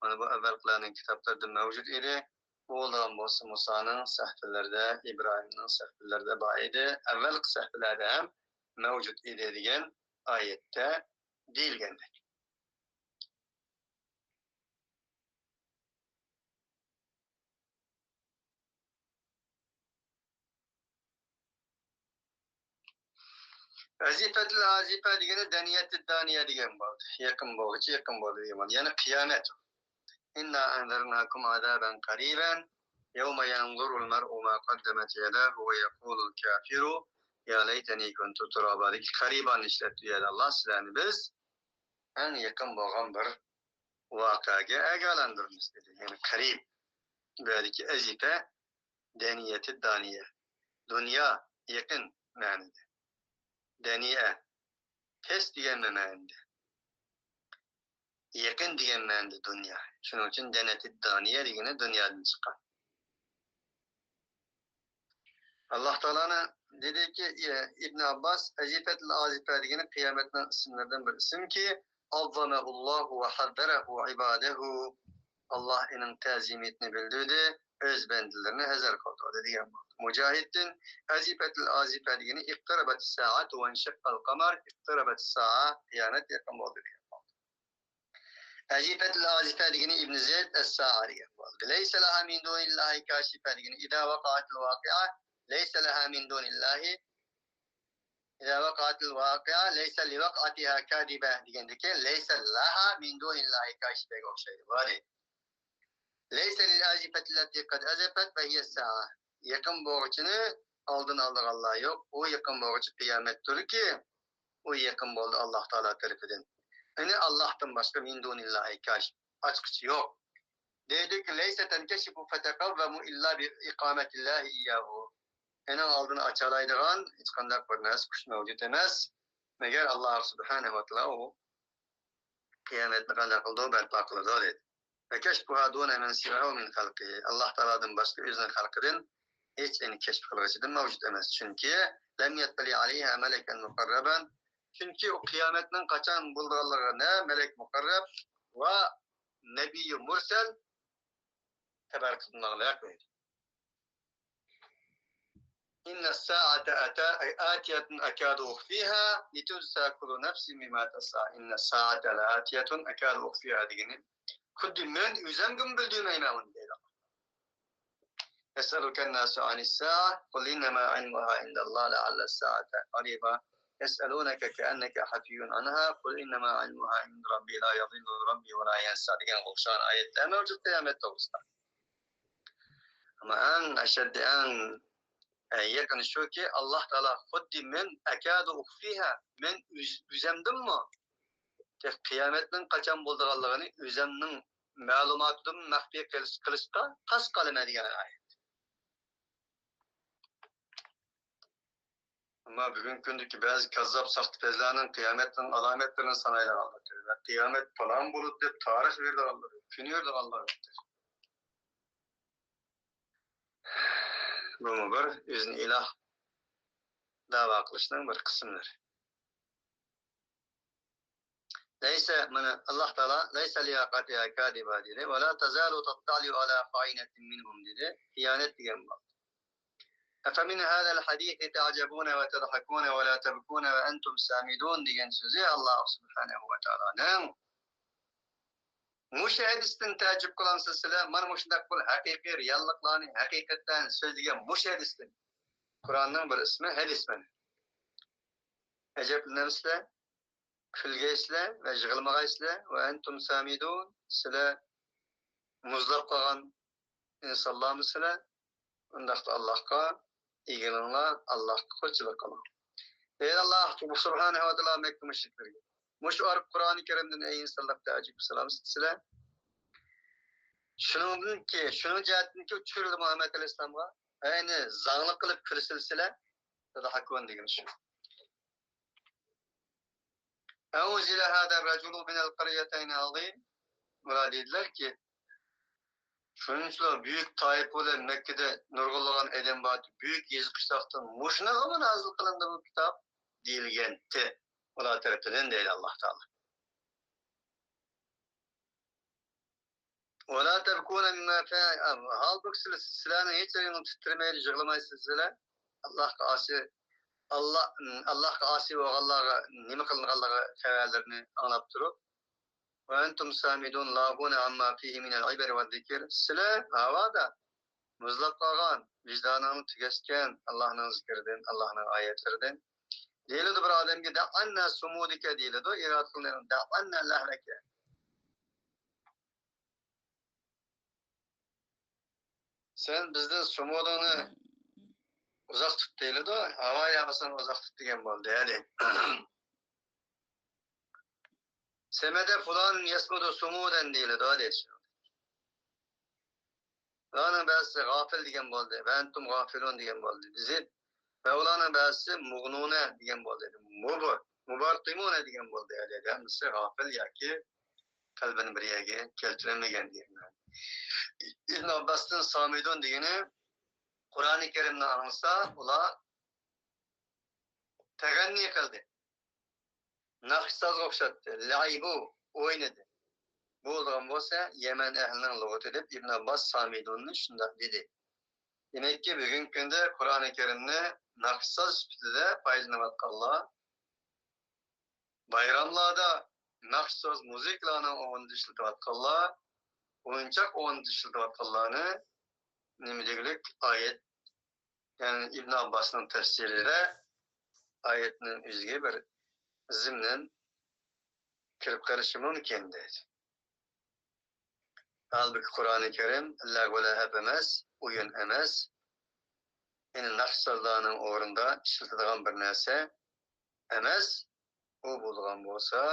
مانا بۇ ئەۋۋەلقىلەرنىڭ كىتابلىرىدا مەۋجۇت ئىدى. بۇ بولىدىغان بولسا مۇسانىڭ سەھىپىلىرىدە، ئىبراھىمنىڭ سەھىپىلىرىدە بار ئىدى. ئەۋۋەلقى سەھىپىلەردە ھەم مەۋجۇت ئىدى دېگەن ئايەتتە دېيىلگەندەك. ئەزىفەتىل ئازىفە دېگىنى دەنىيەتىد دانىيە دېگەن بولدى. يېقىن بولغۇچە يېقىن بولدى دېگەن بولدى. يەنى قىيامەت. إنا أنذرناكم عذابا قريبا يوم ينظر المرء ما قدمت يداه ويقول الكافر يا ليتني كنت ترابا دىكى قەرىباننى ئىشلەتتى يەنى ئاللا سىلەرنى بىز ئەڭ يېقىن بولغان بىر ۋەقەگە ئاگاھلاندۇرىمىز دېدى. يەنى قەرىب. بۇ يەردىكى ئەزىفە دەنىيەتى دانىيە. دۇنيا يېقىن مەنىدە. دەنىيە پەس دېگەن مەنىدە. يېقىن دېگەن مەنىدە دۇنيا. شۇنىڭ ئۈچۈن دەنەتى دانىيە دېگىنى دۇنيادىن چىققان. ئاللا تائالانى دېدىكى، ئىبن ئابباس، ئەزىفەتىل ئازىفە دېگىنى قىيامەتنىڭ ئىسىملىرىدىن بىر ئىسىمكى، عظمه الله وحذره عباده. ئاللا ئېنىڭ تەزىمىيىتىنى بىلدۈردى، ئۆز بەندىلىرىنى ھەزەر قىلدۇردى دېگەن بولدى. مۇجاھىدتىن، ئەزىفەتىل ئازىفە دېگىنى اقتربت الساعة وانشق القمر، اقتربت الساعة، قىيامەت يېقىن بولدى دېگەن بولدى. ئەزىفەتىل ئازىفە دېگىنى ئىبن زەيد ئەسسائە دېگەن بولدى. لەيسە لەھا مىن دۇنىللاھى كاشىفە دېگىنى ئىزا ۋەقەئەتىل ۋاقىئە، لەيسە لەھا مىن دۇنىللاھى، ئىزا ۋەقەئەتىل ۋاقىئە، لەيسە لىۋەقئەتىھا كازىبە دېگەندىكى، لەيسە لەھا مىن دۇنىللاھى كاشىفەگە ئوخشايدۇ. بۇ لەيسە لىل ئازىفەتىللەتى قەد ئەزەفەت ۋە ھىيەس سائە. يېقىن بولغۇچىنى ئالدىنى ئالىدىغانلار يوق. ئۇ يېقىن بولغۇچى قىيامەتتۇركى، ئۇ يېقىن بولدى ئاللا تائالا تەرىپىدىن. يەنى ئاللاھتىن باشقا مىن دۇنىللاھى كاشىف، ئاچقۇچى يوق. دەيدۇكى، لەيسە تەنكەشىفۇ فتەقەۋۋەمۇ ئىللا بى ئىقامەتىللاھى ئىيياھۇ. ئېنىڭ ئالدىنى ئاچالايدىغان ھېچقانداق بىر نەرسە، كۈچ مەۋجۇت ئەمەس. مەگەر ئاللا سۇبھانەھۇ ۋە تائالا ئۇ قىيامەتنى قانداق قىلىدۇ، بەرپا قىلىدۇ دەيدۇ. ۋە كەشفۇھا دۇنە مەن سىۋاھۇ مىن خەلقىھى. ئاللا تائالادىن باشقا ئۆزىنىڭ خەلقىدىن ھېچ ئېنى كەشپ قىلغۇچىدىن مەۋجۇت ئەمەس. چۈنكى لەم يەتتەلىئ ئەلەيھا مەلەكەن مۇقەررەبەن. چۈنكى ئۇ قىيامەتنىڭ قاچان بولىدىغانلىقىغا نە مەلەك مۇقەررەب ۋە نەبىيۇ مۇرسەل خەۋەر قىلمىغانلىق دەيدۇ. إن الساعة أتى، أي آتية أكاد أخفيها لتجزى كل نفس بما تسعى. إن الساعة لآتية أكاد أخفيها دېگىنى، خۇددى مەن ئۆزۈمگىمۇ بىلدۈرمەيمەن ئۇنى دەيدۇ. يسألك الناس عن الساعة قل إنما علمها عند الله لعل الساعة قريبة يسألونك كأنك حفي عنها قل إنما علمها عند ربي لا يضل ربي ولا ينسى دېگەن ئوخشىغان ئايەتلەر مەۋجۇت قىيامەت توغرىسىدا. ئەمما ئەڭ ئەشەددىي، ئەڭ، ئە، يېقىنى شۇكى، ئاللا تائالا خۇددى مەن ئەكادۇ ئۇخفىھا، مەن ئۆز-، ئۆزەمدىنمۇ تېخى قىيامەتنىڭ قاچان بولىدىغانلىقىنى ئۆزەمنىڭ مەلۇماتىدىن مەخپىي قىلىش-، قىلىشقا تاس قالىمەن دېگەن ئايەت. ئەمما بۈگۈنكى كۈندىكى بەزى كاززاپ ساختىپەزلەرنىڭ قىيامەتنىڭ ئالامەتلىرىنى سانايدىغانلىقى ۋە قىيامەت پالان بولىدۇ دەپ تارىخ بېرىدىغانلىقى، كۈن يۈرىدىغانلىقى. بۇمۇ بىر ئۆزىنى ئىلاھ دەۋا قىلىشنىڭ بىر قىسىملىرى. لەيسە، مانا، ئاللا تائالا لەيسە لىۋەقئەتىھا كازىبە دېدى. ۋەلا تەزالۇ تەتتەلىئۇ ئەلا خائىنەتىن مىنھۇم دېدى. خىيانەت دېگەن بولدى. «أفمن هذا الحديث تعجبون وتضحكون ولا تبكون وأنتم سامدون» دېگەن سۆزى ئاللاھ سۇبھانەھۇ ۋە تائالانىڭ. مۇشۇ ھەدىستىن تەئەججۈپ قىلامسىلەر سىلەر؟ مانا مۇشۇنداق بىر ھەقىقىي رېئاللىقلارنى ھەقىقەتەن سۆزلىگەن مۇشۇ ھەدىستىن. قۇرئاننىڭ بىر ئىسمى ھەدىس مانا. ئەجەبلىنەمسىلەر؟ كۈلگەيسىلەر ۋە يىغلىمىغايسىلەر. «وأنتم سامدون»، سىلەر مۇزلاپ قالغان ئىنسانلارمۇ سىلەر؟ ئۇنداقتا ئاللاھقا ئېگىلىڭلار، ئاللاھقا قۇلچىلىق قىلىڭ. دەيدۇ ئاللاھ سۇبھانەھۇ ۋە تائالا مەككە مۇشرىكلىرىگە. مۇشۇ ئارقا قۇرئانى كەرىمدىن، ئەي ئىنسانلار، تەئەججۈپ قىلامسىلەر؟ شۇنىڭدىنكى، شۇنىڭ جەھەتتىنكى چۈشۈرۈلدى مۇھەممەد ئەلەيھىسسالامغا. ئەينى زاڭلىق قىلىپ كۈلسىلە سىلە، تەضھەكۇن دېگىنى شۇ. أنزل هذا الرجل من القريتين عظيم. ئۇلار دېدىلەركى، شۇنچىلىك بۈيۈك تائىپە بىلەن مەككىدە نۇرغۇنلىغان ئادەم بار، بۈيۈك يېزا قىشلاقتىن مۇشۇنىڭغىمۇ نازىل قىلىندى بۇ كىتاب دېيىلگەنتى ئۇلار تەرىپىدىن، دەيدۇ ئاللاھ تائالا. «ولا تبكون مما فيه»، ھالبۇكى سىلەر، سىلەرنىڭ ھېچ يېرىڭلار تىترىمەيدۇ، يىغلىمايسىز سىلەر. ئاللاھقا ئاسىي، ئاللا، ئاللاھقا ئاسىي بولغانلارغا نېمە قىلىنغانلىقى خەۋەرلىرىنى ئاڭلاپ تۇرۇپ، «وأنتم سامدون لاهون عما فيه من العبر والذكر». سىلەر ھاۋادا مۇزلاپ قالغان، ۋىجدانىڭلار تۈگەشكەن ئاللاھنىڭ زىكرىدىن، ئاللاھنىڭ ئايەتلىرىدىن. دېيىلىدۇ بىر ئادەمگە، «دع عنا صمودك» دېيىلىدۇ، ئىرادە قىلىنىدۇ، «دع عنا لهوك». سەن بىزدىن سۇمۇدۇڭنى ئۇزاق تۇت دېيىلىدۇ، ھاۋا ياغىسىنى ئۇزاق تۇت دېگەن بولدى، ھەدى. سەمەدە فۇلان يەسمۇدۇ سۇمۇدەن دېيىلىدۇ، ھەدى. ئۇلارنىڭ بەزىسى غافىل دېگەن بولدى، ۋە ئەنتۇم غافىلۇن دېگەن بولدى. زىت. ۋە ئۇلارنىڭ بەزىسى مۇغنۇنە دېگەن بولدى. مۇبۇر، مۇبارتىمۇنە دېگەن بولدى. ھەدى ھەممىسى غافىل ياكى قەلبىنى بىر يەرگە كەلتۈرەلمىگەن دېگەن مەنە. ئىبن ئابباستىن سامىدۇن دېگىنى قۇرئانى كەرىمنى ئاڭلىسا، ئۇلار تەغەننى قىلدى. ناخشا سازغا ئوخشاتتى. لەئىبۇ، ئوينىدى. بولىدىغان بولسا، يەمەن ئەھلىنىڭ لۇغىتى دەپ ئىبن ئابباس سامىدۇننى شۇنداق دېدى. دېمەككى، بۈگۈنكى كۈندە قۇرئانى كەرىمنى ناخشا ساز سۈپىتىدە پايدىلىنىۋاتقانلار، بايراملاردا مەخسۇس مۇزىكىلارنىڭ ئورنىدا ئىشلىتىۋاتقانلار، ئويۇنچاق ئورنىدا ئىشلىتىۋاتقانلارنى نېمە دېگۈلۈك ئايەت، يەنى ئىبن ئابباسنىڭ تەپسىرىدە ئايەتنىڭ ئۆزىگە بىر زىمنەن كىرىپ قېلىشى مۇمكىن دەيدۇ. ھالبۇكى، قۇرئانى كەرىم لەغۋۇ لەھەب ئەمەس، ئويۇن ئەمەس. يەنى ناخشا سازلارنىڭ ئورنىدا ئىشلىتىدىغان بىر نەرسە ئەمەس. ئۇ بولىدىغان بولسا،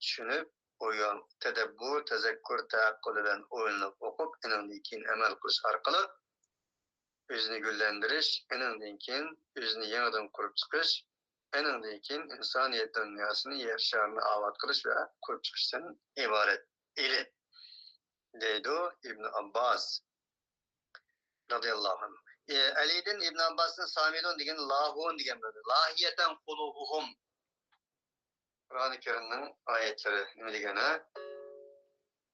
چۈشىنىپ، ئويۇن، تەدەببۇر، تەزەككۇر، تەئەققۇل بىلەن ئويلىنىپ ئوقۇپ، ئېنىڭدىن كېيىن ئەمەل قىلىش ئارقىلىق ئۆزىنى گۈللەندۈرۈش، ئېنىڭدىن كېيىن ئۆزىنى يېڭىدىن قۇرۇپ چىقىش، ئېنىڭدىن كېيىن ئىنسانىيەت دۇنياسىنى، يەر شارىنى ئاۋات قىلىش ۋە قۇرۇپ چىقىشتىن ئىبارەت ئىدى، دەيدۇ ئىبن ئابباس رەزىياللاھۇ ئەنھۇ. ئە، ئەلىدىن ئىبن ئابباسنىڭ سامىدۇن دېگەن لاھۇن دېگەن بىر لاھىيەتەن قۇلۇبۇھۇم. قۇرئانى كەرىمنىڭ ئايەتلىرى نېمە دېگەن، ھە؟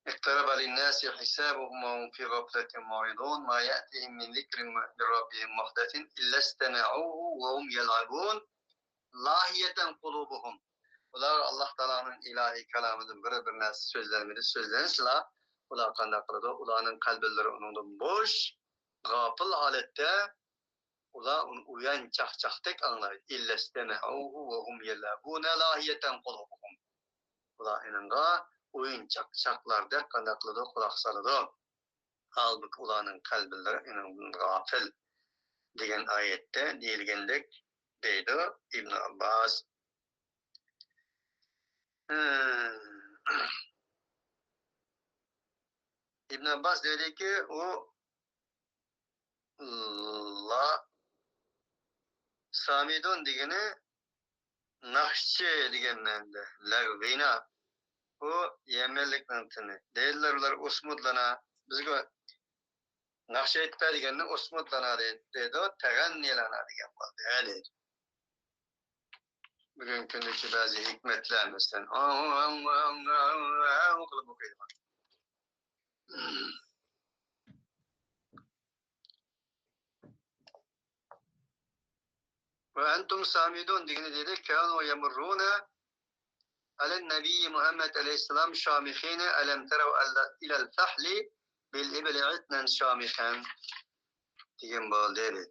اقترب للناس حسابهم وهم في غفلة معرضون. ما يأتيهم من ذكر من ربهم محدث إلا استمعوه وهم يلعبون. لاهية قلوبهم. ئۇلار ئاللاھ تائالانىڭ ئىلاھىي كالامىدىن بىر، بىر نەرسە سۆزلەنمىدى، سۆزلەنسىلا، ئۇلار قانداق قىلىدۇ؟ ئۇلارنىڭ قەلبلىرى ئۇنىڭدىن بوش، غاپىل ھالەتتە، ئۇلار ئۇنى ئويۇن چاقچاقتەك ئاڭلايدۇ. إلا استمعوه وهم يلعبون لاهية قلوبهم. ئۇلار ئېنىڭغا ئويۇن چاقچاقلاردەك قانداق قىلىدۇ؟ قۇلاق سالىدۇ. ھالبۇكى، ئۇلارنىڭ قەلبلىرى ئېنىڭدىن غاپىل، دېگەن ئايەتتە دېيىلگەندەك، دەيدۇ ئىبن ئابباس. ئىبن ئابباس دەيدۇكى، ئۇ لا، سامىدۇن دېگىنى ناخشىچى دېگەن مەنىدە. لەغۋىنا، ئۇ يەمەنلىكنىڭ تىلى. دەيدۇلار ئۇلار ئۇسمۇدلانا، بىزگە ناخشا ئېيتىپ بەر دېگەننى ئۇسمۇدلانا دەيدۇ، تەغەننىلانا دېگەن بولدى، ھە دەيدۇ. بۈگۈنكى كۈندىكى بەزى ھېكمەتلەر، مەسىلەن، قىلىپ ئوقۇيدىغان. ئىبن ئابباس دەيدىكى، ئۇ، ئۇ، ئۇ، ئۇ، ئۇ، ئۇ، ئۇ، ئۇ، ئۇ، ئۇ، ئۇ، ئۇ، ئۇ، ئۇ، ئۇ، ئۇ، وأنتم سامدون دېگىنى دېدى، كانوا يمرون على النبي محمد عليه السلام شامخين ألم تروا إلى الفحل بالإبل عتنا شامخا دېگەن بولدى دېدى.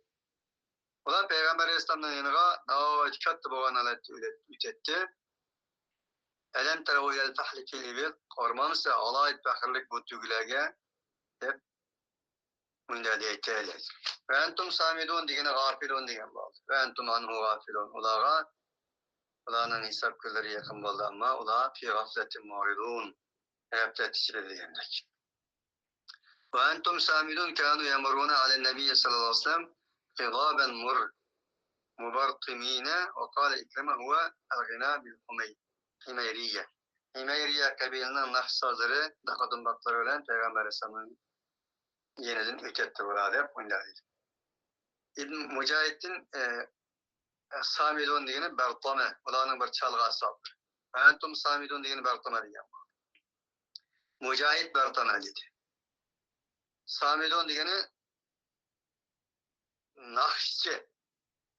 ئۇلار پەيغەمبەر ئەلەيھىسسالامنىڭ يېنىغا ناھايىتى كاتتا بولغان ھالەتتە ئۆتەتتى. ألم تروا إلى الفحل في الإبل، قارىمامسىلەر ئالاھىدە پەخىرلىك بۇ تۆگىلەرگە دەپ مۇنداق دەيتتى. وأنتم سامدون دېگىنى غافلون دېگەن بولدى. وأنتم عنه غافلون. ئۇلارغا، ئۇلارنىڭ ھېساب كۈنلىرى يېقىن بولدى، ئەمما ئۇلار في غفلة معرضون، غەپلەت ئىچىدە دېگەندەك. وأنتم سامدون كانوا يمرون على النبي صلى الله عليه وسلم خضابا مر مبرطمين وقال عكرمة هو الغناء بالحمي حميرية. ھىمەيرىيە قەبىلىنىڭ ناخشا سازلىرى، داقا دۇمباقلىرى بىلەن پەيغەمبەر ئەلەيھىسسالامنىڭ يېنىدىن ئۆتەتتى بۇلار دەپ مۇنداق دېدى. ئىبن مۇجاھىدتىن، ئە، سامدون دېگىنى بەرتامە، ئۇلارنىڭ بىر چالغا ئەسۋابلىرى. ئەنتۇم سامدون دېگىنى بەرتامە دېگەن. مۇجاھىد بەرتامە دېدى. سامدون دېگىنى ناخشىچى،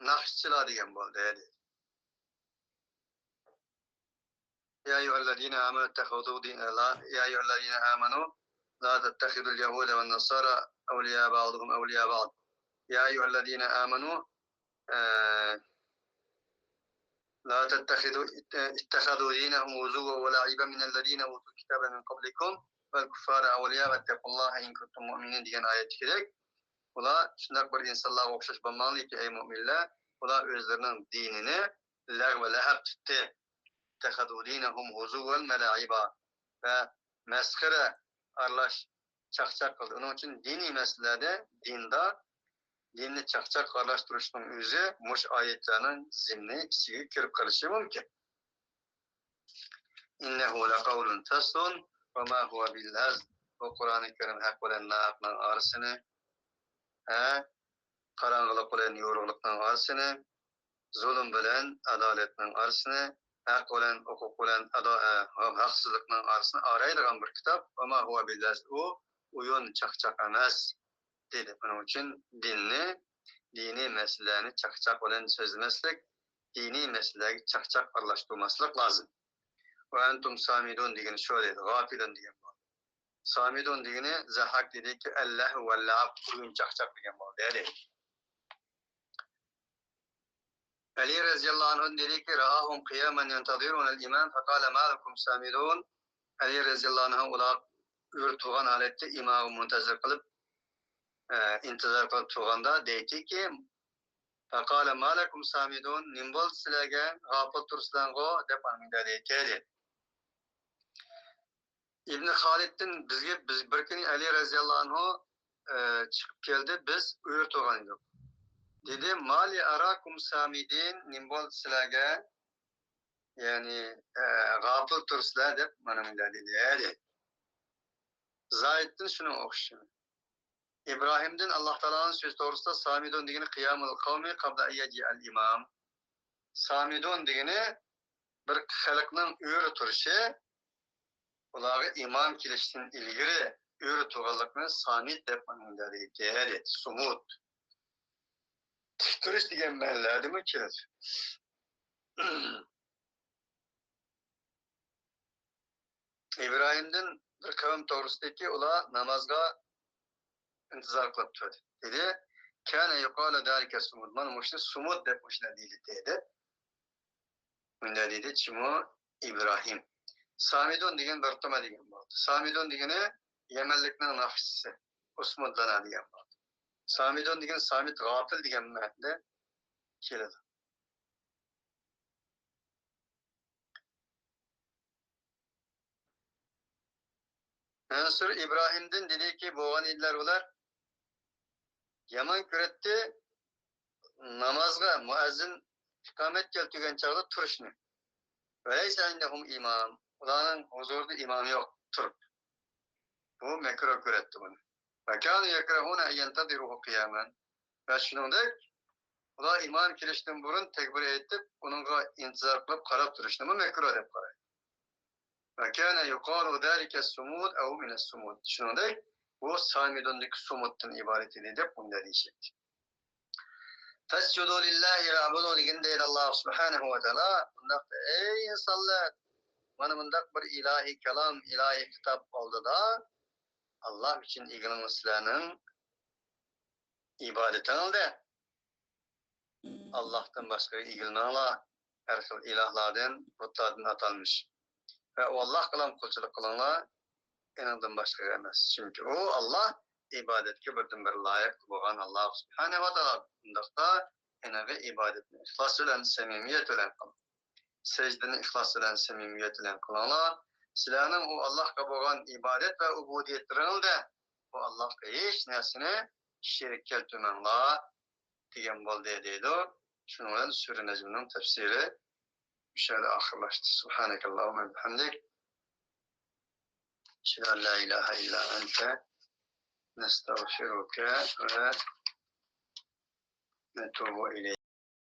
ناخشىچىلار دېگەن بولدى دېدى. يا أيها الذين آمنوا اتخذوا دين، لا، يا أيها الذين آمنوا لا تتخذوا اليهود والنصارى أولياء بعضهم أولياء بعض. يا أيها الذين آمنوا، آه، لا تتخذوا، اتخذوا دينهم هزوا ولعبا من الذين أوتوا الكتاب من قبلكم والكفار أولياء واتقوا الله إن كنتم مؤمنين دېگەن ئايەتتىكىدەك، ئۇلار شۇنداق بىر ئىنسانلارغا ئوخشاش بولماڭلاركى، ئەي مۆمىنلەر، ئۇلار ئۆزلىرىنىڭ دىنىنى لەغۋ ۋە لەھەب تۇتتى. اتخذوا دينهم هزوا ولعبا ۋە مەسخىرە ئارىلاش چاقچاق قىلدى. ئۇنىڭ ئۈچۈن دىنىي مەسىلىلەردە دىندا دىننى چاقچاق ئارىلاشتۇرۇشنىڭ ئۆزى مۇشۇ ئايەتلەرنىڭ زىمنى ئىچىگە كىرىپ قېلىشى مۇمكىن. إنه لقول فصل وما هو بالهزل. بۇ قۇرئانى كەرىم ھەق بىلەن ناھەقنىڭ ئارىسىنى، ھە، قاراڭغۇلۇق بىلەن يورۇقلۇقنىڭ ئارىسىنى، زۇلۇم بىلەن ئادالەتنىڭ ئارىسىنى، ھەق بىلەن، ھوقۇق بىلەن ئادا-، ئە، ھەقسىزلىقنىڭ ئارىسىنى ئارايدىغان بىر كىتاب. وما هو بالهزل، ئۇ ئويۇن، چاقچاق ئەمەس، دېدى. بۇنىڭ ئۈچۈن دىننى، دىنىي مەسىلىلەرنى چاقچاق بىلەن سۆزلىمەسلىك، دىنىي مەسىلىلەرگە چاقچاق ئارىلاشتۇرماسلىق لازىم. وأنتم سامدون دېگىنى شۇ دېدى، غافلون دېگەن بولدى. سامدون دېگىنى، زەھھاك دېدىكى، اللهو واللعب، ئويۇن چاقچاق دېگەن بولدى دېدى. ئەلى رەزىياللاھۇ ئەنھۇدىن دېدىكى، رآهم قياما ينتظرون الإمام فقال ما لكم سامدون. ئەلى رەزىياللاھۇ ئەنھۇ ئۇلار ئۆرە تۇرغان ھالەتتە ئىمامغا مۇنتەزىر قىلىپ، ئە، ئىنتىزار قىلىپ تۇرغاندا دەيتتىكى، فقال ما لكم سامدون، نېمە بولدى سىلەرگە، غاپىل تۇرسىلەرغۇ دەپ ئانا مۇنداق دەيتتى. ئىبن خالىدتىن بىزگە، بىز، بىر كۈنى ئەلى رەزىياللاھۇ ئەنھۇ، ئە، چىقىپ كەلدى، بىز ئۆرە تۇرغان ئىدۇق. دېدى، ما لي أراكم سامدين، نېمە بولدى سىلەرگە؟ يەنى، ئە، غاپىل تۇرسىلەر دەپ مانا مۇنداق دېدى، دېدى. زايدتىن شۇنىڭغا ئوخشىشى. ئىبراھىمدىن ئاللاھ تائالانىڭ سۆزى توغرىسىدا سامدون دېگىنى قيام القوم قبل أن يجيء الإمام. سامدون دېگىنى بىر خەلقنىڭ ئۆرە تۇرۇشى، ئۇلارغا ئىمام كېلىشتىن ئىلگىرى ئۆرە تۇرغانلىقىنى سامىت دەپ مانا مۇنداق دەيدۇ، سۇمۇت. تىك تۇرۇش دېگەن مەنىلەردىمۇ كېلىدۇ. ئىبراھىمدىن بىر قەۋم توغرىسىدىكى، ئۇلار نامازغا ئىنتىزار قىلىپ تۇردى. دېدى، كان يقال ذلك الصمود. مانا مۇشۇنى سۇمۇت دەپ مۇشۇنداق دېيىلدى دېدى. مۇنداق دېدى، چىمۇ ئىبراھىم. سامىدون دېگەن بىر تۈرمە دېگەن بولدى. سامىدون دېگىنى يەمەنلىكنىڭ ناخشىسى، ئۇسمۇدلىنا دېگەن بولدى. سامىدون دېگەن سامىت، غاپىل دېگەن مەنىدە كېلىدۇ. مەنسۇر ئىبراھىمدىن دېدىكى، بولغان ئىدىلەر ئۇلار، يامان كۆرەتتى نامازغا مۇئەززىن ئىقامەت كەلتۈرگەن چاغدا تۇرۇشنى. وليس عندهم إمام. ئۇلارنىڭ ھۇزۇرىدا ئىمام يوق، تۇرۇپ. بۇ مەكرۇھ كۆرەتتى بۇنى. وكانوا يكرهون أن ينتظروه قياما. ۋە شۇنىڭدەك، ئۇلار ئىمام كېلىشتىن بۇرۇن تەكبىر ئېيتىپ، ئۇنىڭغا ئىنتىزار قىلىپ قاراپ تۇرۇشنىمۇ مەكرۇھ دەپ قارايدۇ. وكان يقال ذلك الصمود أو من الصمود. شۇنىڭدەك، بۇ سامىدوندىكى سۇمۇتتىن ئىبارەت ئىدى دەپ مۇنداق دېيىشەتتى. فاسجدوا لله واعبدوا دېگەن دەيدۇ ئاللا سۇبھانەھۇ ۋە تائالا. بۇنداقتا، ئەي ئىنسانلار، مانا بۇنداق بىر ئىلاھىي كالام، ئىلاھىي كىتاب ئالدىدا ئاللا ئۈچۈن ئېگىلىڭلار سىلەرنىڭ ئىبادىتىڭلاردا. ئاللاھتىن باشقىغا ئېگىلمەڭلار. ھەر خىل ئىلاھلاردىن، بۇتلاردىن ئاتالمىش. ۋە ئۇ ئاللاھقىلا قۇلچىلىق قىلىڭلار، ئېنىڭدىن باشقىغا ئەمەس. چۈنكى ئۇ ئاللاھ ئىبادەتكە بىردىنبىر لايىق بولغان ئاللاھ سۇبھانەھۇ ۋە تائالا. ئۇنداقتا ئېنىڭغا ئىبادەتنى ئىخلاس بىلەن، سەمىمىيەت بىلەن قىلىڭ. سەجدىنى ئىخلاس بىلەن، سەمىمىيەت بىلەن قىلىڭلار. سىلەرنىڭ ئۇ ئاللاھقا بولغان ئىبادەت ۋە ئۇبۇدىيەتلىرىڭلاردا ئۇ ئاللاھقا ھېچ نەرسىنى شېرىك كەلتۈرمەڭلار دېگەن بولدى، دەيدۇ. شۇنىڭ بىلەن سۈرە نەجمنىڭ تەپسىرى مۇشۇ يەردە ئاخىرلاشتى. سبحانك اللهم وبحمدك. أشهد أن لا إله إلا أنت. نستغفرك ونتوب إليك.